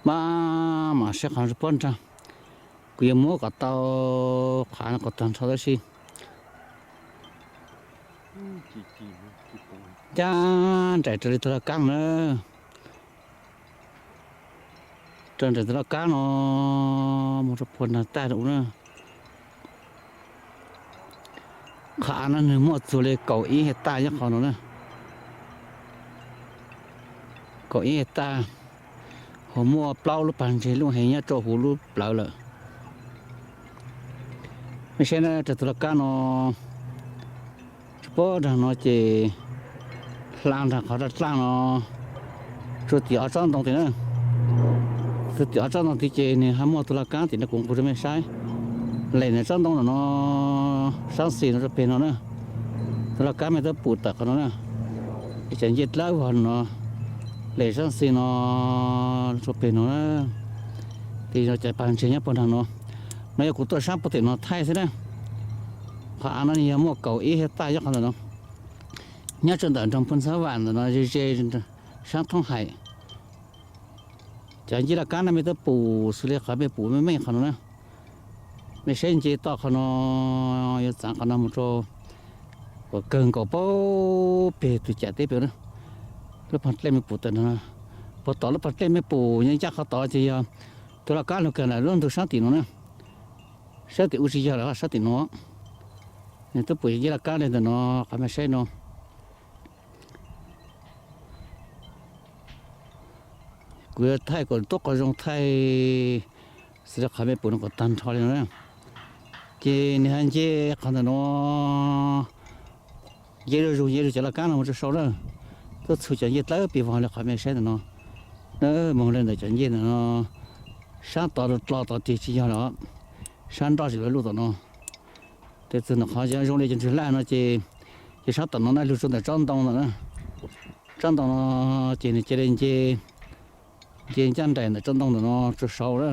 maj mam saib qhov no puab nrag. Kuv yuav muab kom tau qhov no kom tag nrho tab sis ncaj nraim raws li tus laj kab no na. Raws nraim tus laj kab no mus rau puag nrag tag rau ub na. Qhov av no nws muaj txug li kaum ib hais taj nyob qhov no na. Kaum ib hais taj, ho muaj plaub lub pag ntseg lub heev nyob rau huv lub plawv lawm. Mej saib na, raws tus laj kab no, tsuas puag nrag no ces hla nrag qhov daj dlaaj no, tsuas tim ob tsob ntoo tim na. Tsuas tim ob tsob ntoo tid ces nws ho muaj tus laj kab tim no kuv nqus rau mej saib. Lem nws tsob ntoo no, saab xis no rau peg no na. Tus laj kab mej twb pum tawm qhov no na. Ib cov ncej dlawb vog no, lem saab xis no rau peg no na. Ces no cov pag ntseg nyob puag nrag no. No yog kuv tuaj saab puag tim no thaij xwb na. Qhov av no yog muaj kaum ib hab taj nyob qhov ntawm no, nyob rau ntawm nroog Phooj Xab Vam ntawm no ze ze sab Thoob Hais. Cov ncej laj kab no mej twb pum xws li qhov mej pum meej meej qhov no na. Mej saib nce toj qhov no, yuav txav qhov no mus rau uas kawg nkaus pag peg tus cam teb pem na. Lub pag dlej mej pum tawm no, puag tom lub pag dlej mej pum nyob ncaj qhov tod ces yog tus laj kab lug kawg ntawm lub ntug sab tim no na. Sab tim ub tsis yog lawm, sab tim no. Nws twb pum ncej laj kab li ntawm no, qhov mej saib no. Kuv yuav thaij kom tub qhov zoo thaij xws li qhov mej pum no kom tag nrho li no na. Ces nws ho nce qhov ntawm no, nce zuj zus nce zuj cov laj kab no mus rau saud na. Twb txhua cov ncej dlawb pes vog li qhov mej saib ntawm no. Moog li ntawm cov ncej ntawm no, sab tod dlo tod tes tsis yog lawm, sab nroj tsis lug lug tom no. Tes txug ntawm qhov zoo li cov ntswg laj no ces, ces sab tom no na lug rua ntawm tsob ntoo ntawm na. Tsob ntoo no ces nws cia li nce, nce ncaj nraim ntawm tsob ntoo ntawm no rua saud na.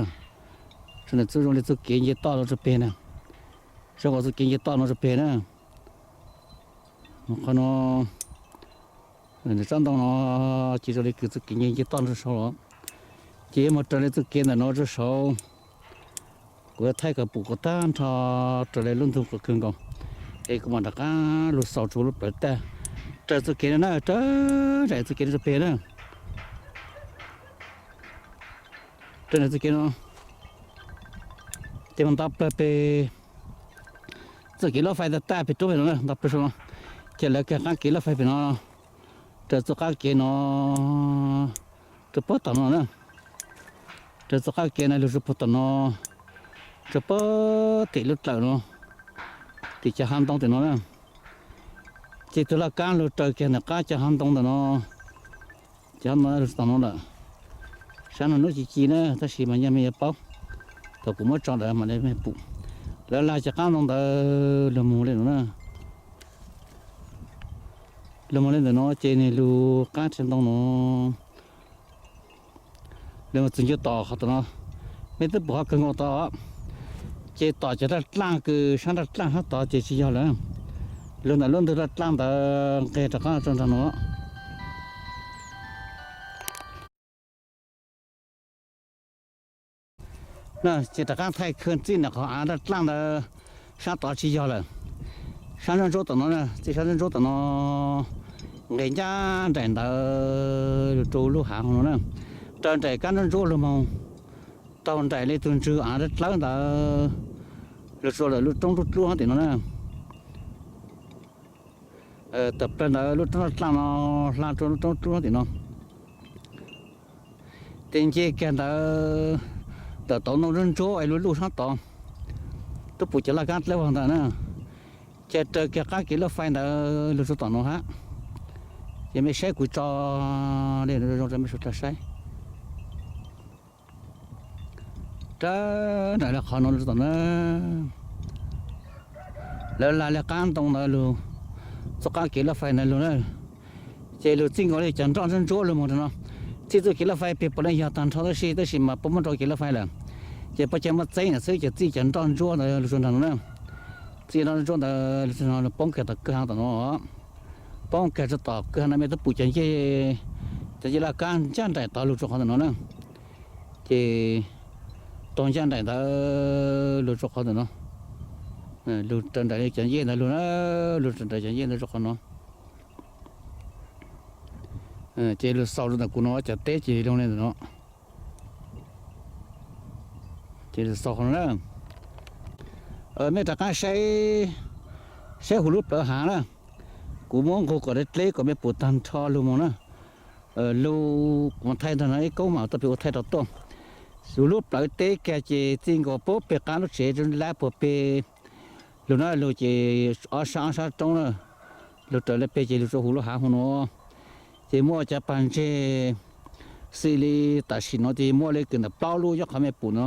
Rua ntawm txuj zoo li txuj kev nce toj no rua peg na. Zoo nkaus txuj kev nce toj no rua peg na. Qhov no, tsob ntoo no ces zoo li kws txuj kev nce nce toj no rua saud los. Ces yuav moog raws li txuj kev ntawm no rua saud. Kuv yuav thaij kom pum kom tag nrho raws li lub ntug qhov kawg nkaus, es kuv mam rov qab lug xaus rua lub plawv tag. Raws txuj kev no na, raws nraim txuj kev no rua peg na. Raws nraim txuj kev no, ces moog nto plawg peg txuj kev lub fais tag tag peg rub peg no na, nto plawg saum no, ces lawv kag qaab kev lub fais peg no, raws txuj qaab kev no rua puag tom no na. Raws txuj qaab kev no lug rua puag tom no, rua puag tim lub dlawm no, tim cov hav ntoo tim no na. Ces tug laj kaab lug raws kiag ntawm qaab cov hav ntoo ntawm no, cov hav ntoo lug tom no lawm. Sab no nub ci ci na, tab sis mas nyaj mej yuav paub, thaum kuv muab tso ntawd mam li mej pum. Lawv lag cov qaab ntoo ntawd lug moog li no na. Lug moog li ntawm no ces nwg lug qaab rhiab ntoo no, lug txug ncua tom qhov tom no, mej twb pum qhov kawg nkaus tod, ces tom cov dlaaj dlaaj kws sab dlaaj dlaaj sab tod ces tsis yog lawm. Lug ntawm lub ntug dlaaj dlaaj ntawd nqeg rov qaab rua nraag no. Ces rov qaab thaij khw txij ntawm qhov av dlaaj dlaaj ntawd, sab tod tsis yog lawm. Sab ntsuab ntsuab tom no, txij sab ntsuab ntsuab tom no nqes ncaj nraim ntawd lug rua lub hav no na. Raws nraim kab ntsuab ntsuab lug moog, taug nraim li tug ntswg av dlawb ntawd lug rua lawm lub roob dlub dlub tim no na. Tawm plawg ntawd lub roob dlaaj dlaaj no hla rua lub roob dlub tim no. Tes nce kiag ntawd, tawm tauv ntoo ntsuab ntsuab es lug luj sab tod, twb pum cov laj kaab dlawb vog ntawd na. Ces raws kiag qaab kev lub fais ntawd lug rua tom no hab. Ces mej saib kuv tso li no zoo rua mej suav dlawg saib. Raws nraim li qhov no lug rua tom na, lawv lag li qaab ntoo ntawd lug, txuj qaab kev lub fais ntawd lug na. Ces lug txij nkaus li cov nroj ntsuab ntsuab lug moog rua no. Txij txuj kev lub fais peg puav leej yog taag nrho tab sis, tab sis mas puab muab rua kev lub fais lawm, ces puab ca muab txeeb ntawd xwb ces txij cov nroj ntsuab ntawd lug rua nraag no na. Txij nroj ntsuab ntawd lug rua no lug poob kiag tom kwj ha tom no. Poob kiag rua tom kwj ha no mej twb pum cov ncej, cov ncej laj kaab ncaj nraim tod lug rua qhov ntawm no na. Ces taug ncaj nraim ntawd lug rua qhov ntawm no, lug raws nraim cov ncej ntawd lug na, lug raws nraim cov ncej ntawd rua qhov no. Ces lug xaus rua ntawm kuv no cov teb ces zoo li ntawm no. Ces lug xaus qhov no na. Mej rov qaab saib, saib huv lub plawv hav na. Kuv muab nqug kom dleb dleb kom mej pum taag nrho lug moog na. Lug kuv thaij nrag no ib koob mam tuaj pem ua thaij rau tuaj. Huv lub plawv teb kiag ces txij nkaus puag peg qaab lub tsev lab puag peg lug na, lug ces ob sab, ob sab roob na, lug raws li peg ces lug rua huv lub hav huv no. Ces muaj cov pag ntseg xws li tam sim no ces muaj li kws ntawm plaub lub nyob qhov mej pum no,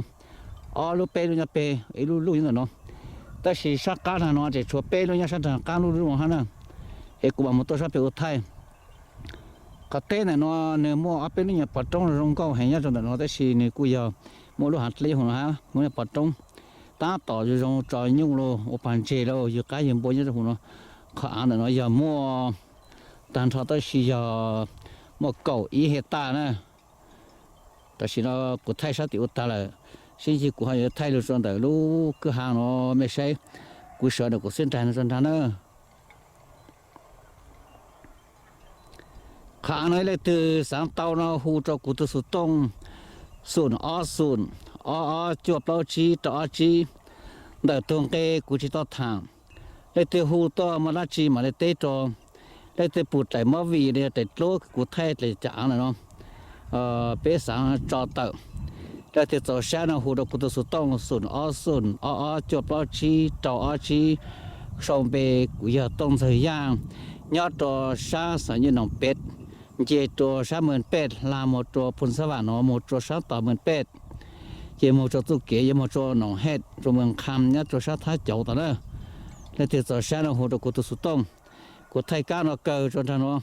ob lub peb lub nyob peg, ib lub luj nyob ntawm no. Tab sis sab qab nraag no ces tshuav peb lub nyob sab nraag qab lub lub no hab na. Es kuv mam mus tuaj sab peg ua thaij. Qhov teb ntawm no nws muaj ob peb lub nyuag pov roob zoo nkauj heev nyob rau ntawm no tab sis nws kuj yog muaj lub hav dleb huv no hab, muaj nyuag pov roob. Sab tom zoo zoo tso nyuj lauj, ua pas ntseg lauj, yug qaib yug npua nyob rau hauv no. Qhov av ntawm no yog muaj tag nrho tab sis yog muaj kaum ib hej taj na. Tam sim no kuv thaij sab tim ub tag lawm, sib ntsib kuv ho yuav thaij lug rau ntawm lub kwj ha no, mej saib, kuv sawv ntawm kuv xib nraag no rau nraag na. Qhov av no leej twg xaav tau no hu rau kuv tug xov tooj xoom ob xoom ob ob cuaj plaub tsib rau ob tsib. Ntawm tug nqe kuv tsis tau thaam. Leej twg hu tuaj muaj dlaab tsi mam le teb rau. Leej twg pum daim movie los yog daim dluab kuv thaij dlaim cov av ntawm no, peb xaav tso tawm. Leej twg txaus sab no hu rau kuv tug xov tooj xoom ob xoom ob ob cuaj plaub tsib rau ob tsib. Sau npe kuv yog Tooj Ntxawg Yaaj, nyob rau sab xeev Nyij Noom Pem, nce rua sab Mees Pej hla moog rua Phu Xab Vam no moog rua sab tom Mees Pej, ces moog rua txuj kev yuav moog rua Noom Hej rua Mees Qha nyob rua sab Thab Cauv tom na. Leej twg txaus sab no hu rua kuv tug xov tooj. Kuv thaij kab no kawg rua nraag nuav,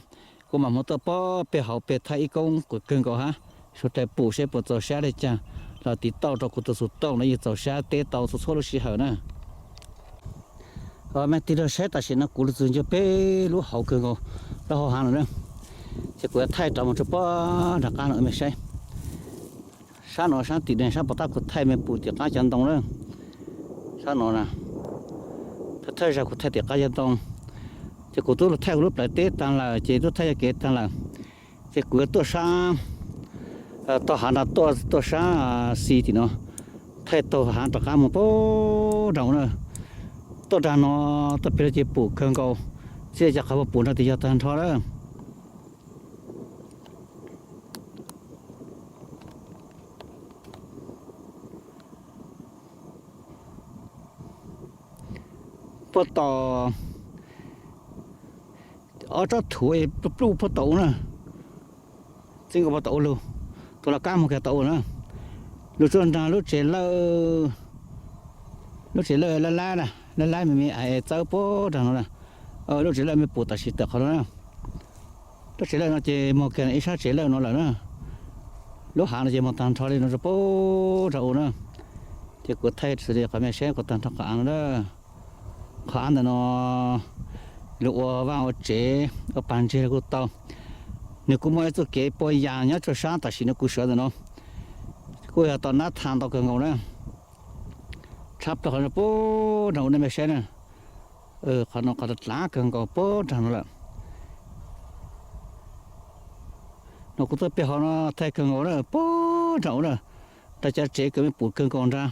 kuv mam moog tuaj pab peg hauv peg thaij ib koob qus kawg nkaus hab. Suav dlawg pum seb puas txaus sab le caag los tiv tauj rua kuv tug xov tooj no, yeej txaus sab teb tau txhua txhua lub sij hawm na. Mej tig lug saib tam sim no kuv lug txug ncua peb lub hauv kawg nkaus, lub hauv haav lawm na. Ces kuv yuav thaij rov moog rua puag nraag qaab no mej saib. Sab no sab tim ne, sab puag ta kuv thaij mej pum tim qaab cov ntoo na. Sab no na, thawj thawj zaug kuv thaij tim qaab cov ntoo, ces kuv tub lug thaij kuv lub plawv teb taag lawm ces tub thaij cov kev taag lawm. Ces kuv yuav tuaj sab, tau haav nraag tuaj, tuaj sab xis tim no, thaij taug haav rov qaab moog puag nraag na. Tuaj nraag no, tuaj peg lug ces pum kawg nkaus, txij le cov qhov puag nraag tim yog taag nrho lawm. Puag tom, ob tsob thuv pluj puag tom ub na, txij nkaus puag tom ub lug, tug laj kab moog kiag tom ub na, lug tsuag nraag lub tsev lawj, lub tsev lawj lab lab, lab lab me me txawb puag nraag no na. Lub tsev lawj mej pum tam sim tawm qhov no na. Lub tsev lawj no ces moog kiag ib sab tsev lawj no lawm na. Lub haav no ces moog taag nrho le no rua puag nraag ub na. Ces kuv thaij xws li qhov mej saib kuv taag nrho qhov av no na. Qhov av ntawm no lug ua vaaj ua tsev ua paag ntseg los kuj tau. Nwg kuj muaj ib txuj kev puag yaam nyob rua sab tam sim no kuv sawv ntawm no, kuj yog tau nab tha ntau kawg nkaus na. Tshab plaws qhov no puag nraag ub nej mej saib na. Qhov no qhov dlav kawg nkaus puag nraag no lawm. No kuv tuaj peg hauv no thaij kawg nkaus na, puag nraag ub na, nrag cov tsev kws mej pum kawg nkaus nrag.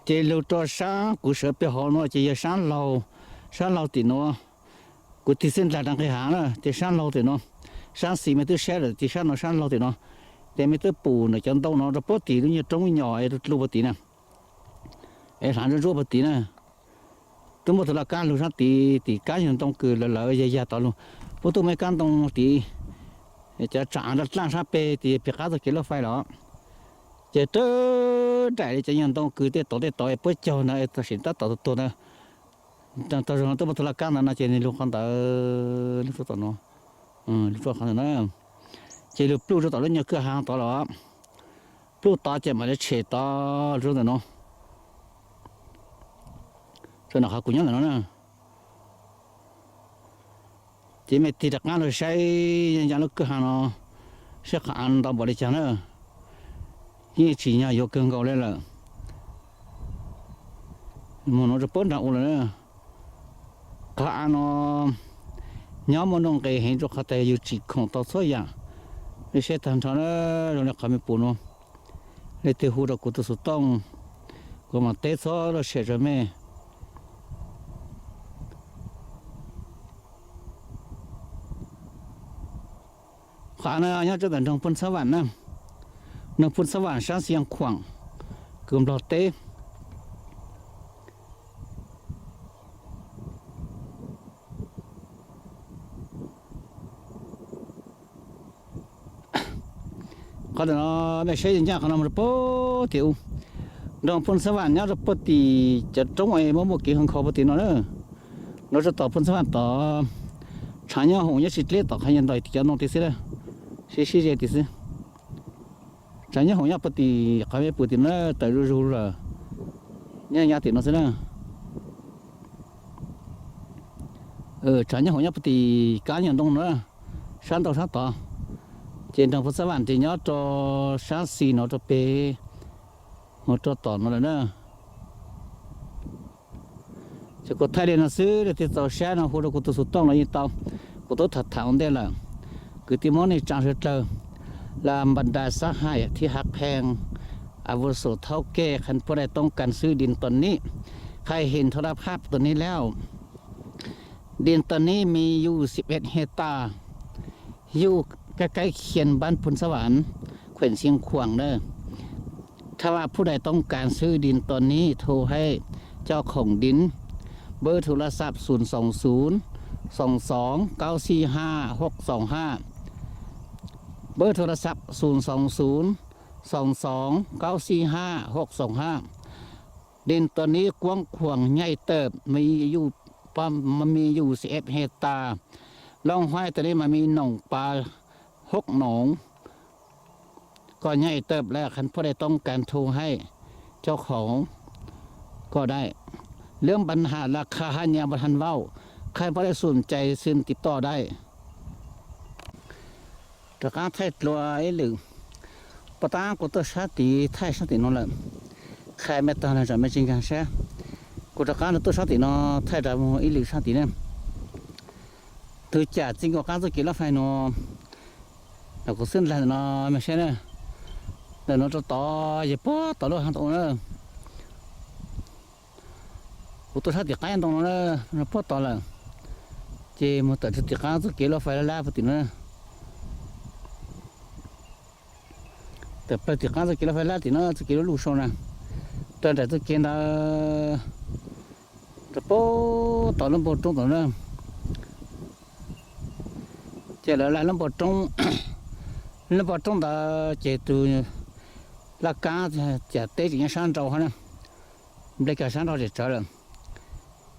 Ces lug rua sab kuv sawv peg hauv no ces yog sab laug, sab laug tim no. Kuv tig xwb ndlag rua nqis haav na ces sab laug tim no, sab xis mej twb saib lawm ces sab no sab laug tim no. Ces mej twb pum ntawm cov ntoo no rua puag tim lub nyuag roob nyom es dlua puag tim na, es hlav ntsuab ntsuab puag tim na. Twb muaj tug laj kab lug sab tid, tim kab nyuag ntoo kws lawv lawv yag yag tod lug, puab tuaj muaj ib kab ntoo tid, cov tsaam dlaaj dlaaj sab peg tid peg qab txoj kev lub fais los. Ces rawv nraim li cov nyuag ntoo kws tej tod tej tod es puab caug ntawd tam sim tab tom tuag ntawd. Tau zoo twb muaj tug laj kab ntawd no ces nwg lug qhov ntawd, lug tsuag tom no, lug tsuag qhov ntawd na. Ces lug pluj rua tom lub nyuag kwj ha tod los, pluj tod ces mam li tshem tod lug rua ntawm no, rua nram qhov kuv nyob ntawm no na. Ces mej tig rov qab lug saib nyob lub kwj ha no, saib qhov av ntau npaum li caag na. Yeej tsim nyog yuav kawg nkaus le lawm. Moog nuav rua puab nraag ua lawm na. Qhov av no nyob muaj nuj nqes heev rua qhov tas yug tsim khoom tau txhua yaam. Mej saib taag nrho na, zoo li qhov mej pum no. Leej twg hu rua kuv tug xuv tooj, kuv mam teb txhua lub sem rua mej. Qhov av no nyob rua ntawm nroog Phooj Xab Vam na, nroog Phooj Xab Vam sab Xi Khuam, kws Nplog teb. Qhov ntawm no mej saib ncaj qhov no mus rua puag tim u, nroog Phooj Xab Vam nyob rua puag tim cov roob es muaj muaj kev hoo khau puag tim no na. Nov rua tom Phooj Xab Vam tod, tshaav nyob hoom nyob tsis dleb tom qhov nyuag ntoo tim cov ntoo tid xwb na, sib sib ze tim xwb. Tshav nyob hoom nyob puag tim qhov me pum tim no tawm zuj zus lawm, nyob nyob tim no xwb na. Tshav nyob hoom nyob puag tim kab nyuag ntoo no, sab nraud sab tod, ces nroog Phoos Xab Vam ces nyob rau sab xis no rau pem, mus rau tom no lawm na. Ces kuv thaij li no xwb, leej twg txaus siab no hu rau kuv tus xov tooj los yeej tau. Kuv twb tham tham ua ntej lawm, kwv tij Hmoob neej tsa sawv dlawg, las npas das xab hais thib hav pheej, a vu xus thaub kej qhas phuaj dai toob kas xwb di tos nib, qhas his thov dab phab tos nib lawm. Di tos nib me yus xib peb he tas, yus kab kaib khian npab Phoos Xab Vam, khuem xi khuam na. Thab vaj phuaj dai toob kas xwb di tos nib thu hais coj khoom di. Npawb thu las xab xus xoos xus, xoos xoos kaub xib haj hauj xoos haj. Npawb thu las xab xus xoos xus, xoos xoos kaub xib haj hauj xoos haj. Di tos nib kuab khuam nyaij tawm, me yus xib eb he tas, loo huaib tos nib mas me noom pas hauj noom. Koj nyaij tawm lawm qhas phuaj dai toob kas thu hais coj khoom koj dai. Lub npa has las kha haj nyas npa han vauj, qhas phuaj dai xum cais xwm tim toj dai. Rov qab thaij dlua ib lwm, puas tab kuv tuaj sab tid thaij sab tim no lawm, qha me tag los tsam me tsis nkag siab. Kuv rov qab tuaj sab tim no thaij rov mus ib lwm sab tid na. Tus cam txij nkaus qab txoj kev lub fais no, los kuv xwb ntag ntawm no me saib na. Ntawm no rau tod yog puag tod lub hav tod na. Kuv tuaj sab tim qab ntoo no na, puag tod lawm, ces mus tawm rau tim qab txoj kev lub fais lab lab puag tim no. Tawm plaws tim qab txoj kev lub fais lab tim no, txoj kev lub lub sau na, raws nraim txoj kev ntawd rau puag tod lub npoo roob tod na. Ces lawv laj lub npoo roob, lub npoo roob ntawd ces tus laj kab cam teb tseem nyob sab nraud hov na, nplej kag sab nraud tseem tsawv lawm.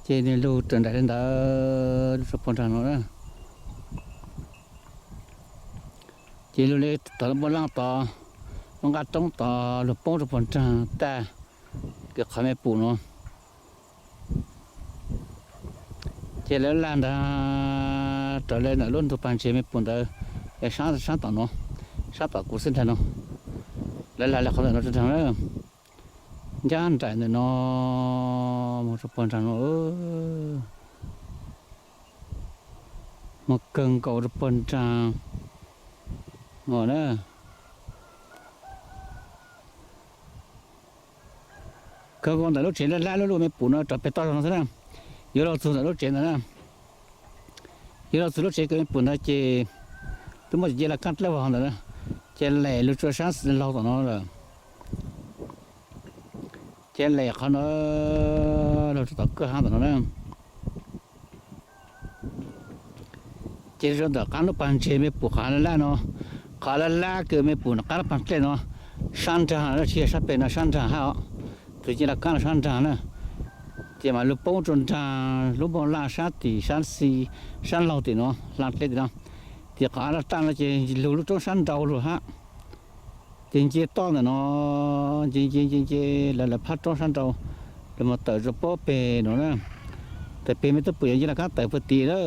Ces nws lug raws nraim li ntawd lug rau puag nraag no na. Ces lug li tod lub npoo laj tod, lub nqaj roob tod lug poob rau puag nraag tag, kws qhov me pum no. Ces lawv laj ntawd raws li ntawm lub ntug pas ntses me pum ntawd, es sab, sab tom no, sab tom kuv xwb ntag no. Lawv laj li qhov ntawm no rau nraag na, ncaj nraim ntawm no mus rau puag nraag no, mus kawg nkaus rau puag nraag no na. Kawg nkaus ntawm lub tsev laj lab lub lub me pum no rov pem toj no xwb na. Yuav luag txug ntawm lub tsev ntawd na, yuav luag txug lub tsev kws me pum ntawd ces twb muaj cov ncej laj kaab dlawb vog ntawd na, ces lem lug rua sab laug tom no lawm. Ces lem qhov no lug rua tom kawg haav tom no na. Ces rua ntawm qaab lub paag ntses me pum qhov laj lab no, qhov laj lab kws me pum qab lub paag dlej no, sab nraag, tsis yog sab pem no, sab nraag hab os. Tug ncej laj kaab no sab nraag na. Ces mas lug poob rua nraag lub npoo laj sab tim sab xi, sab laug tim no hla dleb tim no. Tim qhov av laj dlaj no ces lug lub roob sab nrau lug hab. Ces nce toj ntawm no, nce nce nce nce lawv lawv phab roob sab nrau, lawv mus tawm rua puab peg no na. Tawm peg me tub pum yuav nce laj kaab tawm puag tim na.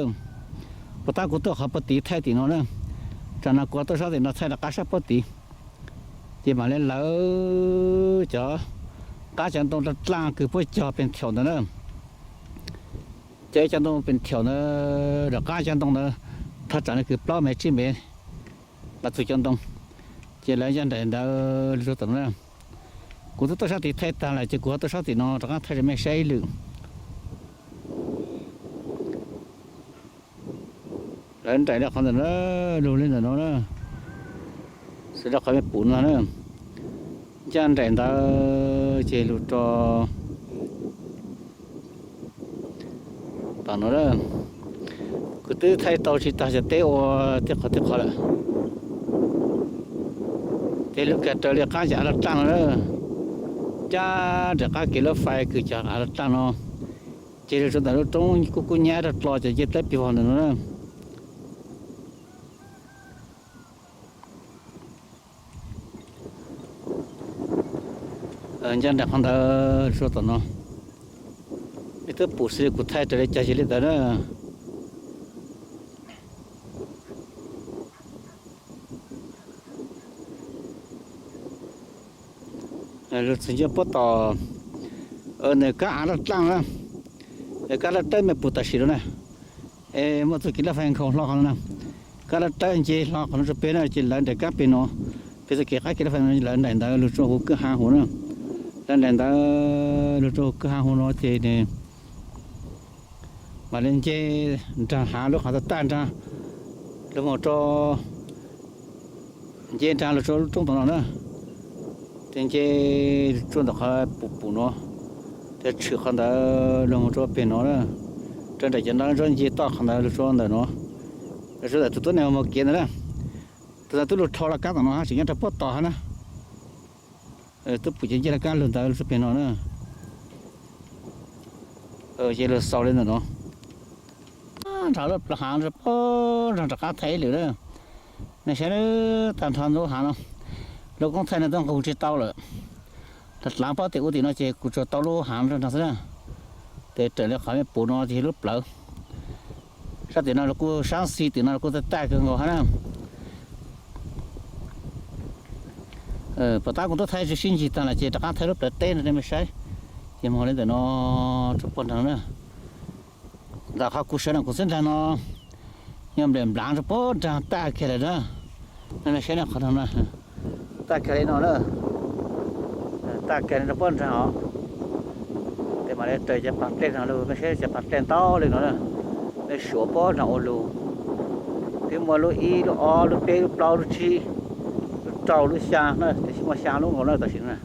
Puas tab kuv tuaj qhov puag tim thaij tim no na. Tsam no kuv tuaj sab tim no thaij rov qab sab puag tim. Ces mam li lawv cov qab cov ntoo dlaj dlaj kws puab cog pes thiaum ntawd na. Cov ib cov ntoo pes thiaum ntawd rov qab cov ntoo ntawd thaj tsam no kws plaub mev tsib mev los txug cov ntoo. Ces lawv ncaj nraim ntawd lug rua tom no na. Kuv twb tuaj sab tid thaij tag lawm ces kuv ho tuaj sab tim no rov qab thaij rua mej saib ib lwm. Lawv nraim rau qhov ntawm no, lug li ntawm no na, xws li qhov me pum no na, ncaj nraim ntawd ces lug rua tom no na. Kuv twb thaij tau tsis tag cov teb ua tej qhov tej qhov lawm. Ces lug kag raws li qaab cov av laj dlaj no na, ncaj nraim qaab kev lub fais kws cov av laj dlaj no, ces lug rua ntawm lub roob kub kub nyab rau dlo cov ncej dlawb pig vog ntawm no na. Ncaj nraim qhov ntawd tsuas tom no, twb pum xws li kuv thaij raws li cas ces li ntawd na. Lug txug nce puab tom nws kab av laj dlaaj na, kab laj dlawb me pum tam sim no na. Es muaj txuj kev laj fais nkhaus hlo qhov no na, kab laj dlawb nce hlo qhov no rua peg na ces lawv nraim kab peg no, peg txuj kev qab kev laj fais lawv nraim ntawd lug rua huv kwj ha huv na. Lawv nraim ntawd lug rua huv kwj ha huv no ces nws mam li nce nraag hav lub qhov tag tag nraag, lug moog rua nce nraag lug rua lub roob tom no na, ces nce rua ntawm qhov pum pum no, ces tshwm qhov ntawd lug moog rua peg no na, rua nraim cov nraag nce toj qhov ntawd lug rua ntawm no, lug rua ntawm tug tuab neeg moog kev ntawd na. Tug ntawd twb lug dhau laj kab tom no hab tseem nyob rau puab tom hab na. Twb pum cov ncej laj kab lug ntawd lug rua peg no na. Ces lug xaus li ntawm no, nrhav lub plawv hav puab nraag rov qab thaij ib lwm na. Nej saib tag nrho lub hav no, lub koob thaij no twb nqug tsis tau lawm. Dlaav pob tim ub tim no ces kuv tsuas tau lub hav nrag nrag xwb na. Ces raws li qhov mej pum no ces lub plawv sab tim no los kuj sab xis tim no los kuj tag tag kawg nkaus hab na. Puas tab kuv twb thaij sib ncig tag lawm ces rov qab thaij lub plawv teb no rau mej saib. Ces moog li ntawm no rua puag nraag na. Ntawm qhov kuv sawv no kuv xwb nraag no, yog nplem nplav rua puag nraag tag kiag lawm na. Nej saib qhov no na, tag kiag li no na, tag kiag li rua puag nraag os. Ces mam li raws cov paag dlej no lug, mej saib cov paag dlej ntau li no na, mej suav puag nraag ua lug. Twb muaj lub ib lub ob lub peb lub plaub lub tsib lub rau lub xyaa na, tiam sis muaj xyaa lub nkaus na tam sim no.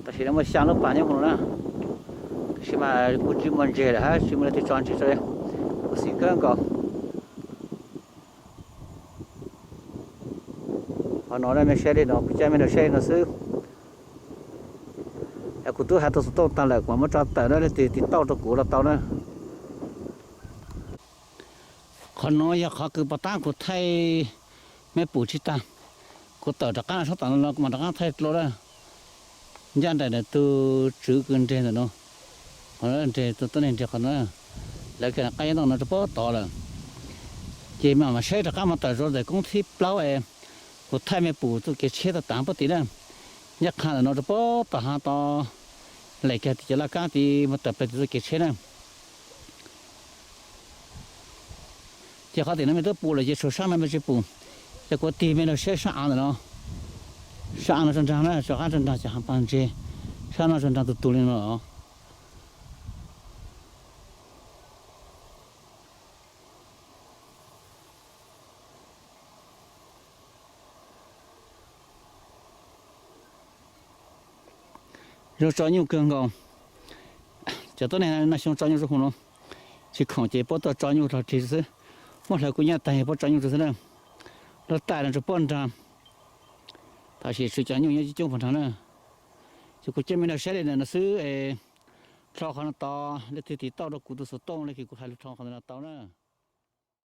Tam sim no muaj xyaa lub paag nyob hauv no na, tab sis mas kuj tsis muaj ntseg lawm hab tsis muaj leej twg tso ntseg tso li, kuv xim kawg nkaus. Qhov no mej saib li no, kuv coj mej nrug saib li no xwb. Kuv twb has tau xov tooj taag lawm, kuv mam muab tso tawm na, leej twg tiv tauj rua kuv los tau na. Qhov no yog qhov kws puas tab kuv thaij mej pum tsis tag, kuv tawm rov qab sab tom no los kuv mam rov qab thaij dlua na. Ncaj nraim ntawm tug tswv kws nreg ntawm no, qhov nreg tug tuab neeg nreg qhov no, lawv kawg qab nyob ntawm no rua puag tod lawm. Ces mam saib rov qab moog tawm rua ntawm koob thib plaub es kuv thaij mej pum txuj kev tsheb tau taag puab tid na. Ncaj qha ntawm no rua puag tom hav tod, lem kiag tim cov laj kab tid moog tawm peg tim txuj kev tsheb na. Ces qhov tim no mej twb pum lawm ces tshuav sab no mej tsis pum. Ces kuv tig mej lug saib sab av ntawm no, sab av no tso nraag na, tso qab tso nraag cov hav paag ntseg, sab no tso nraag tug tug li no. Zoo tso nyuj kawg nkaus. Cov tuab neeg no xyoo tso nyuj rua huv no, tsis khoom ces puab tuaj tso nyuj rua hauv tsev xwb. Muab hlawv kub nyab taag puab tso nyuj rua xwb na. Lub taim no rua puag nraag, tab sis tshuav cov nyuj nyob coob puag nraag na. Ces kuv coj mej nrug saib li ntawm no xwb es, dhau qhov no tod leej twg tiv tauj rua kuv tug xov tooj le kws kuv has lug dhau qhov ntawm no tau na.